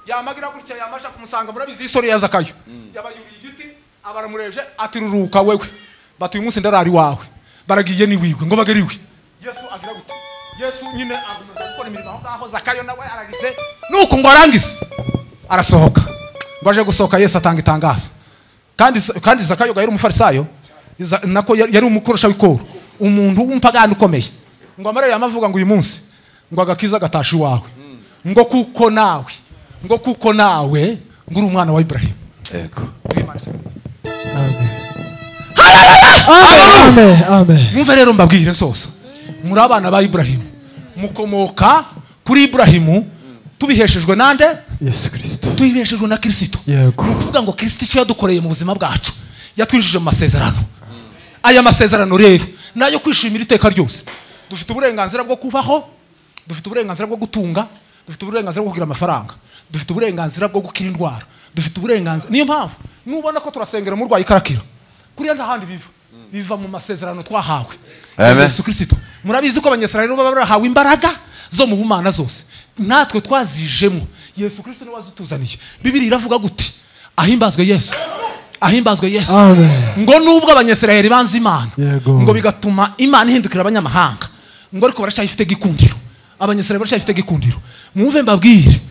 yamagira gutya yamasha kumusanga. Murabizi history ya Zakayo. Yabayuriye igiti abaramureje ati ruruka wewe. Bati uyu munsi ndarari wawe. Baragiye ni wiwe ngo bagere iwe. Yesu agira gute? Yesu nyine agomeza gukora imirimo aho ngaho. Zakayo nawe aragize nuko ngo arangize arasohoka. Ngo aje gusohoka Yesu atanga itangazo. Kandi Zakayo yari umufarisayo nako yari umukorosha w'ikoro, umuntu w'umpagani ukomeye. Ngo amare yamavuga ngo uyu munsi ngo agakiza gatasha iwawe ngo kuko nawe ngo uri umwana wa Ibrahim. Yego. Amen. Amen. Mwumve rero mbabwire sose muri abana ba Ibrahim mukomoka kuri Ibrahimu tubiheshejwe nande? Yesu Kristo. Tubiheshejwe na Kristo. Yego. Ni ukuvuga ngo Kristo icyo yadukoreye mu buzima bwacu yatwinjije mu masezerano. Aya masezerano rero nayo kwishimira iteka ryose. Dufite uburenganzira bwo kubaho, dufite uburenganzira bwo gutunga, dufite uburenganzira bwo kugira amafaranga, dufite uburenganzira bwo gukira indwara, dufite uburenganzira. Niyo mpamvu nubona ko turasengera umurwayi karakira kuriya nta handi biva mu masezerano twahawe. Yesu Kristo. Murabizi ko abanyesirayeli baba barahawe imbaraga zo mu bumana zose, natwe twazijemo. Yesu Kristo niwe wazituzaniye. Bibiliya iravuga gute? Ahimbazwe Yesu. Ahimbazwe Yesu. Ngo nubwo abanyesirayeli banze Imana ngo bigatuma Imana ihindukira abanyamahanga ngo ariko baracyafite gikundiro. Abanyesirayeli baracyafite gikundiro. Mwumve mbabwire.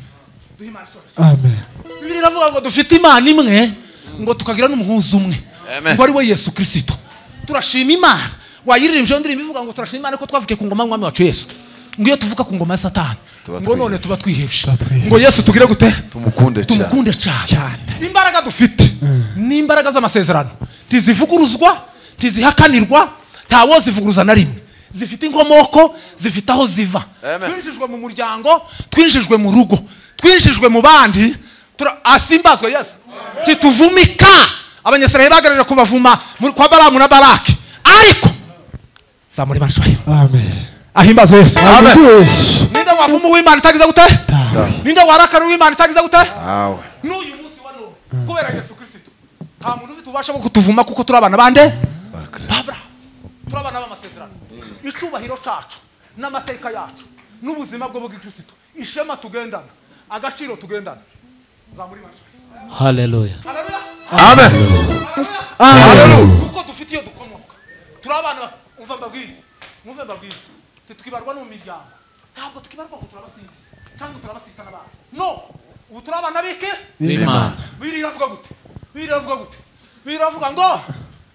Amen. Bibiliya iravuga ngo dufite Imana imwe ngo tukagira n'umuhuza umwe ngo ari we Yesu Kristo. Turashima Imana. Wayiririmbye ndirimbo ivuga ngo turashima Imana ko twavukiye ku ngoma y'Umwami wacu Yesu. Ngo iyo tuvuka ku ngoma ya Satani ngo none tuba twihebye. Ngo Yesu tugire gute? Tumukunde cyane. Imbaraga dufite ni imbaraga z'amasezerano. Ntizivuguruzwa, ntizihakanirwa, ntawo zivuguruza na rimwe. Zifite inkomoko, zifite aho ziva. Twinjijwe mu muryango, twinjijwe mu rugo, twinjijwe mu bandi. Asimbazwe Yesu. Tituvumika. Abanyesirayeli bagarira kubavuma kwa Balamu na Balaki. Ariko zamuri banshwaye. Amen. Ahimbazwe Yesu. Amen. Ninde wavuma uw'Imana itagize gute? Ninde warakara uw'Imana itagize gute? Awe. N'uyu munsi wa none kubera Yesu Kristo nta muntu ufite ububasha bwo kutuvuma kuko turi abana bande? Babra. Turi abana b'amasezerano. Icubahiro cacu n'amateka yacu n'ubuzima bwo bw'Ikristo, ishema tugendana, agaciro tugendana. Zamuri banshwaye. Hallelujah. Amen. Amen. Kuko dufite iyo dukomoka. Turi abana umva mbabwire. Mwumve mbabwire. Tukibarwa no mu miryango. Ntabwo tukibarwa ngo turabasize cyangwa turabasita n'abandi. No, ubu turi abana bike? B'Imana. Bibiliya iravuga gute? Bibiliya iravuga gute? Bibiliya iravuga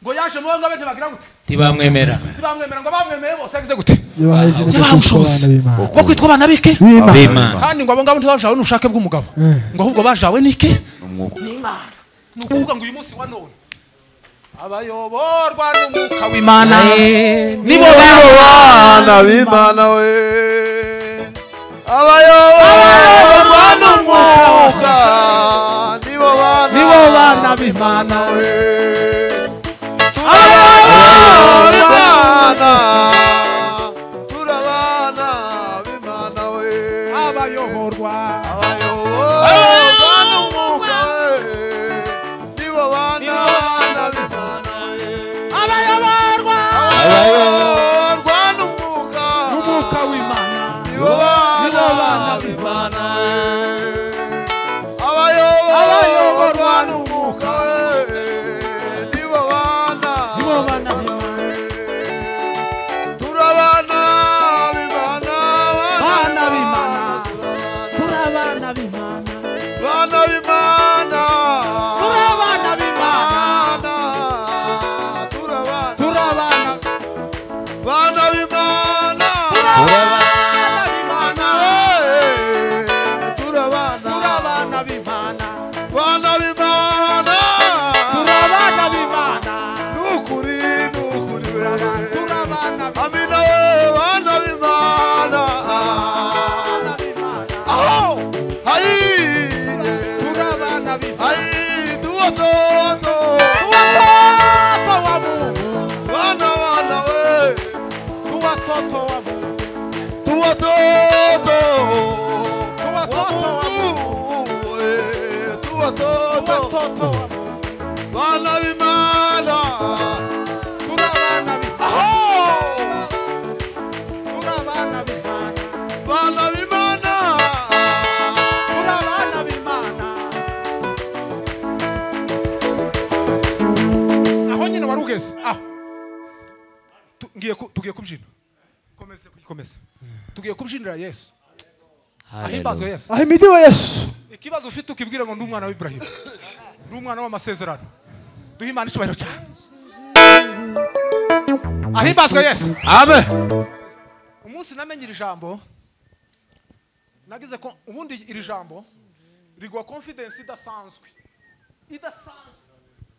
ngo yaje mu ngo abe bagira gute? Ntibamwemera. Ntibamwemera ngo bamwemeye bose yagize gute? Yabahaye ubushobozi bwo kwitwa abana bike? B'Imana. Kandi ngo abo ngabo ntibashawe n'ubushake bw'umugabo. Ngo ahubwo bajawe n'iki? N'Imana. Ni ukuvuga ngo uyu munsi wa none Abayoborwa n'umwuka w'Imana nibo bana b'Imana we. Abayoborwa n'umwuka nibo bana b'Imana we. Turabana b'Imana we. Abayoborwa n'umwuka we nibo bana b'Imana we. Abayoborwa n'umwuka w'Imana nibo bana b'Imana we. Abayoborwa n'umwuka we nibo bana b'Imana we. Turabana b'Imana, bana b'Imana, turabana b'Imana, bana b'Imana, turabana b'Imana, turabana bana b'Imana, turabana b'Imana, turabana b'Imana, bana b'Imana, turabana b'Imana, nukuri nukuri turabana amina we bana b'Imana, aho ayi turabana b'Imana, ayi tuwatoto tuwatoto wa Mungu, bana bana we tuwatoto wa Mungu, tuwatoto tuwatoto wa Mungu, tuwatoto tuwatoto wa Mungu, bana b'Imana, turabana b'Imana, aho turabana b'Imana, bana b'Imana, turabana b'Imana. Aho nyine wari ugeze aho tugiye kubyina. Komeze kugikomeza. Tugiye kubyinira Yesu. Ahimbazwe Yesu. Ahimidiwe Yesu. Ikibazo ufite ukibwira ngo ndi umwana wa Ibrahim, ndi umwana w'amasezerano. Duhe Imana icyubahiro cyane. Ahimbazwe Yesu. Amen. Umunsi namenye iri jambo, nagize ko ubundi iri jambo rigwa confidence idasanzwe, idasanzwe.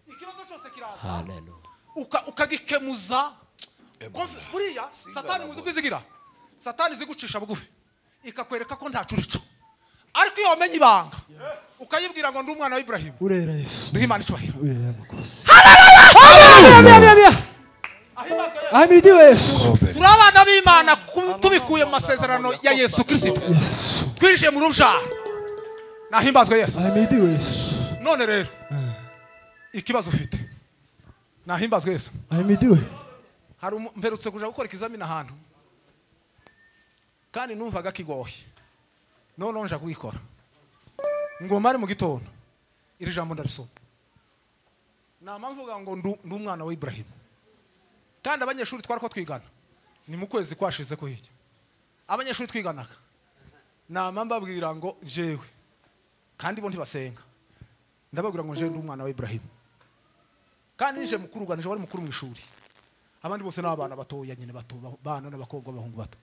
Ikibazo cyose kiraza Haleluya. ukagikemuza. Buriya Satani muzi kwizigira, Satani zigucisha bugufi ikakwereka ko nta curico, ariko iyo wamenye ibanga ukayibwira ngo ndi umwana wa Ibrahim, Urera Yesu. duhe Imana icyubahiro. Urera makosa. Haleluya. Ahimidiwe Yesu. Turi abana b'Imana tubikuye mu masezerano ya Yesu Kristo, Yesu. twinjiye mu rubyaro. Nahimbazwe Yesu. Ahimidiwe Yesu. None rero ikibazo ufite, nahimbazwe Yesu. Ahimidiwe. Hari mperutse kuja gukora ikizamini ahantu kandi numvaga kigoye, none nja kugikora ngo mare mu gitondo iri jambo ndarisoma, nama mvuga ngo ndi umwana wa Ibrahim. Kandi abanyeshuri twari ko twigana ni mu kwezi kwashize ko hirya, abanyeshuri twiganaga nama mbabwira ngo jewe, kandi bo ntibasenga, ndababwira ngo jewe ndi umwana wa Ibrahim. Kandi nije mukuru ganije wari mukuru mu ishuri, abandi bose n'abana batoya nyine bato, bana n'abakobwa b'abahungu bato.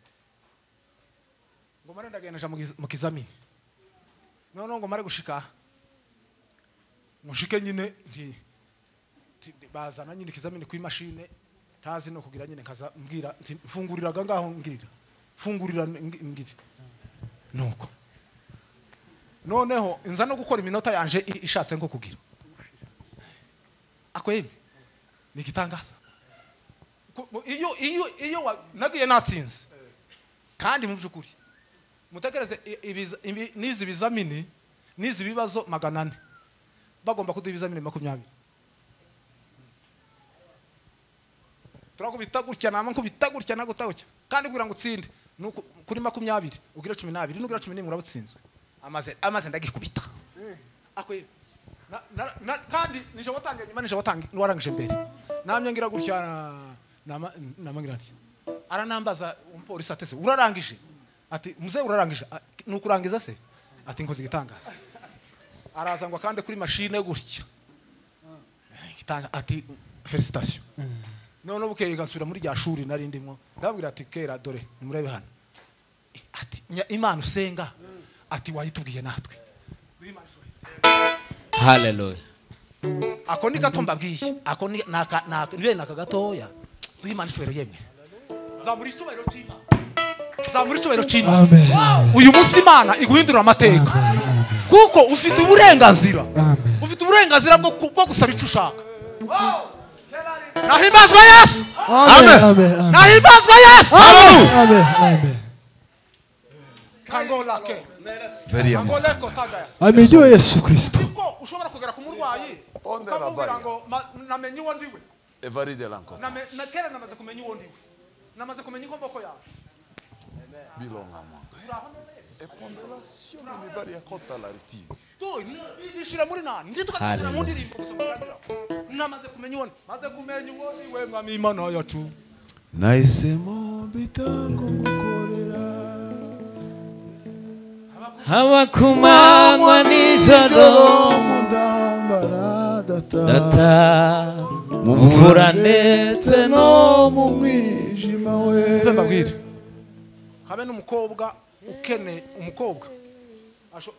Ngo mare ndagenda mu kizamini, none ngo mare gushika mushike nyine nti bazana nyine ikizamini ku imashine tazi no kugira nyine nkaza mbwira nti mfunguriraga ngaho ngirira mfungurira ngirira nuko noneho inza no gukora iminota yanje ishatse nko kugira akwebe ni gitangaza. Iyo iyo iyo nagiye natsinze kandi mu byukuri mutekereze nizi bizamini nizi bibazo 400 bagomba kuduha ibizamini 20. Turakubita gutya nama nkubita gutya naguta gutya, kandi kugira ngo utsinde nuko kuri 20 ugira 12 nugira 11 urabutsinzwe. Amaze ndagikubita akwebe kandi nije watangiye nyuma nije watangiye warangije mbere namye ngira gutya nama ngira nti aranambaza umupolisi atese urarangije, ati muze urarangije nukurangiza se, ati nkoze igitangaza. Araza ngo akande kuri machine gutya gitanga ati felicitation. None bukeye gasubira muri rya shuri nari ndimo ndabwira ati kera dore nimurebe hano, ati Imana usenga ati wayitubwiye natwe. Haleluya. Ako ni gato mbabwiye. Ako ni naka naka gatoya. Duhimana icubahiro yemwe. Zamura icubahiro c'Imana. Zamura icubahiro c'Imana. Uyu munsi Imana iguhindura amateka. Kuko ufite uburenganzira. Ufite uburenganzira bwo gusaba icyo ushaka. Nahimbazwe Yesu. Amen. Nahimbazwe Yesu. Amen. Amen. Kangola ke. Kangola ko tagaya. Amen. Yesu Kristo. Kuko ushobora kugera ku murwayi ukamubwira ngo namenye uwo ndiwe. Evaride lanko. Na kera namaze kumenya uwo ndiwe. Namaze kumenya inkomoko yawe. Bilonga mwanga. E ponderazione di varia cotta la ritiva. Tu nishira muri nani? Ndi tukagira mu ndirimbo gusa murangira. Namaze kumenya uwo, maze kumenya uwo ndiwe mwami Imana yacu. Nahisemo bitango gukorera. Haba kumanywa nijoro mudambara data. Data mu mvura ndetse no mu mwijima we. Mbabwire. Habe n'umukobwa ukene umukobwa. Asho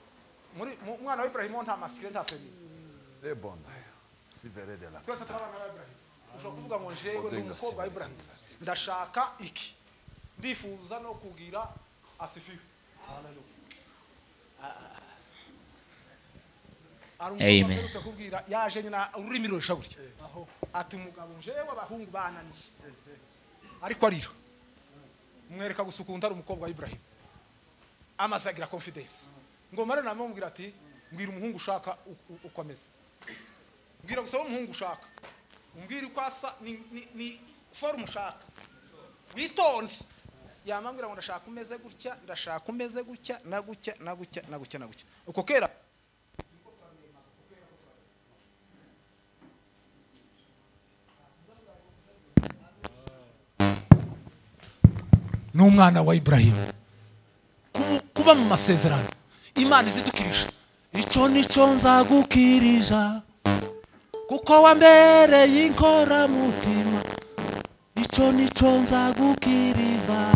muri umwana wa Ibrahim nta masikire nta femi. De bonda. Si verede la. Twese turabana ba Ibrahim. Ushobora kuvuga ngo njewe ndi umukobwa wa Ibrahim. Ndashaka iki. Ndifuza no kugira asifiwe. Haleluya. Amen. Kubwira yaje nyina ururimi rurusha gutya. Ati umugabo njewe abahungu bananiye. Ariko arira. Mwereka gusukunda ari umukobwa wa Ibrahim. Amaze agira confidence. Ngo mare namubwira ati mbwira umuhungu ushaka uko ameze. Mbwira gusa umuhungu ushaka. Umbwira uko asa ni form ushaka. Witonde. Yamambwira ngo ndashaka umeze gutya, ndashaka umeze gutya, na gutya, na gutya, na gutya, na gutya. Uko kera n'umwana wa Ibrahim. Kuba mu masezerano Imana izidukirisha. Ico nico nzagukirija kuko wambereye inkora mutima. Ico nico nzagukiriza.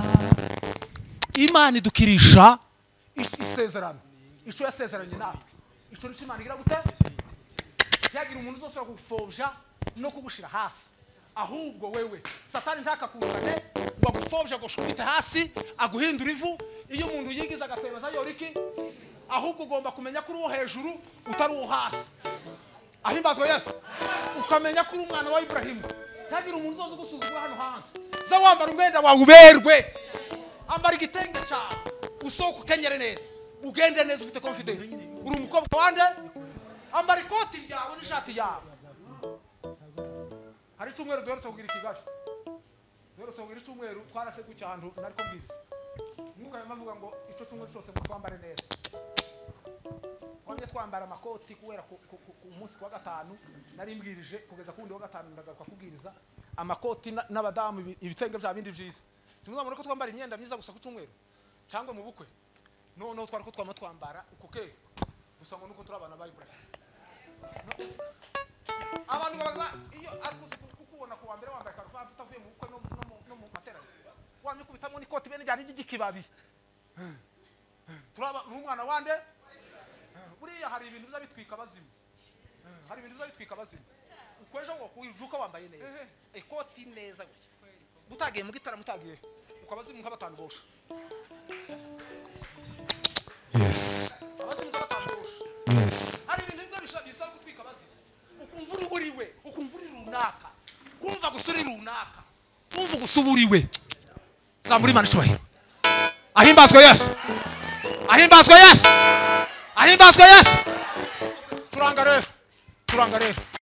Imana idukirisha isezerano. Ico yasezeranye natwe. Ico nico Imana igira gute? Cyagira umuntu uzosora kugupfobya no kugushira hasi. Ahubwo wewe Satani ntakakuzane ngo agupfobye agushubite hasi aguhindura ivu. Iyo umuntu yigiza agatebeza yoriki, ahubwo ugomba kumenya ko uri uwo hejuru utari uwo hasi. Ahimbazwe Yesu. Ukamenya ko uri umwana wa Ibrahim. Ntagira umuntu uzoza gusuzugura hano hanze. Za wambara umwenda wawe uberwe. Ambara igitenge cyawe. Usohoke ukenyere neza. Ugende neza ufite confidence. Uri umukobwa wande? Ambara ikoti ryawe n'ishati yawe. Hari icyumweru duherutse kugira ikigajo. Duherutse kugira icyumweru twaraseguye ahantu nariko mbwiriza. Mwuka yamavuga ngo ico cyumweru cyose ngo twambare neza. Twamye twambara amakoti kubera ku munsi wa gatanu nari mbwirije kugeza ku wundi wa gatanu ndagaruka kubwiriza amakoti n'abadamu ibitenge bya bindi byiza. Tumuzamura ko twambara imyenda myiza gusa ku cyumweru cyangwa mu bukwe. Noneho twari ko twama twambara uko ke gusa ngo nuko turabana ba Ibrahim. Abantu baza iyo ariko kukubona ku wa mbere wambaye karuvati utavuye mu bukwe no mu materaniro. Wamye kubitamo n'ikoti bene ryari ry'ikibabi. Turaba n'umwana wande. Buriya hari ibintu biza bitwika abazimu. Hari ibintu biza bitwika abazimu. Ukwejo ngo kuivuka wambaye neza. Ikoti neza gutya. Mutagiye mu gitaramo mutagiye. Ukabazimu nka batanu bosha. Yes. Abazimu nka batanu bosha. Yes. Hari ibintu biba bisaba gutwika abazimu. Ukumva uri buriwe, ukumva uri runaka. Kumva gusuri runaka. Kumva gusuburiwe. Zamura Imana icubahiro. Ahimbazwe Yesu. Ahimbazwe Yesu. Ahimbazwe Yesu. Turanga rero. Turanga rero.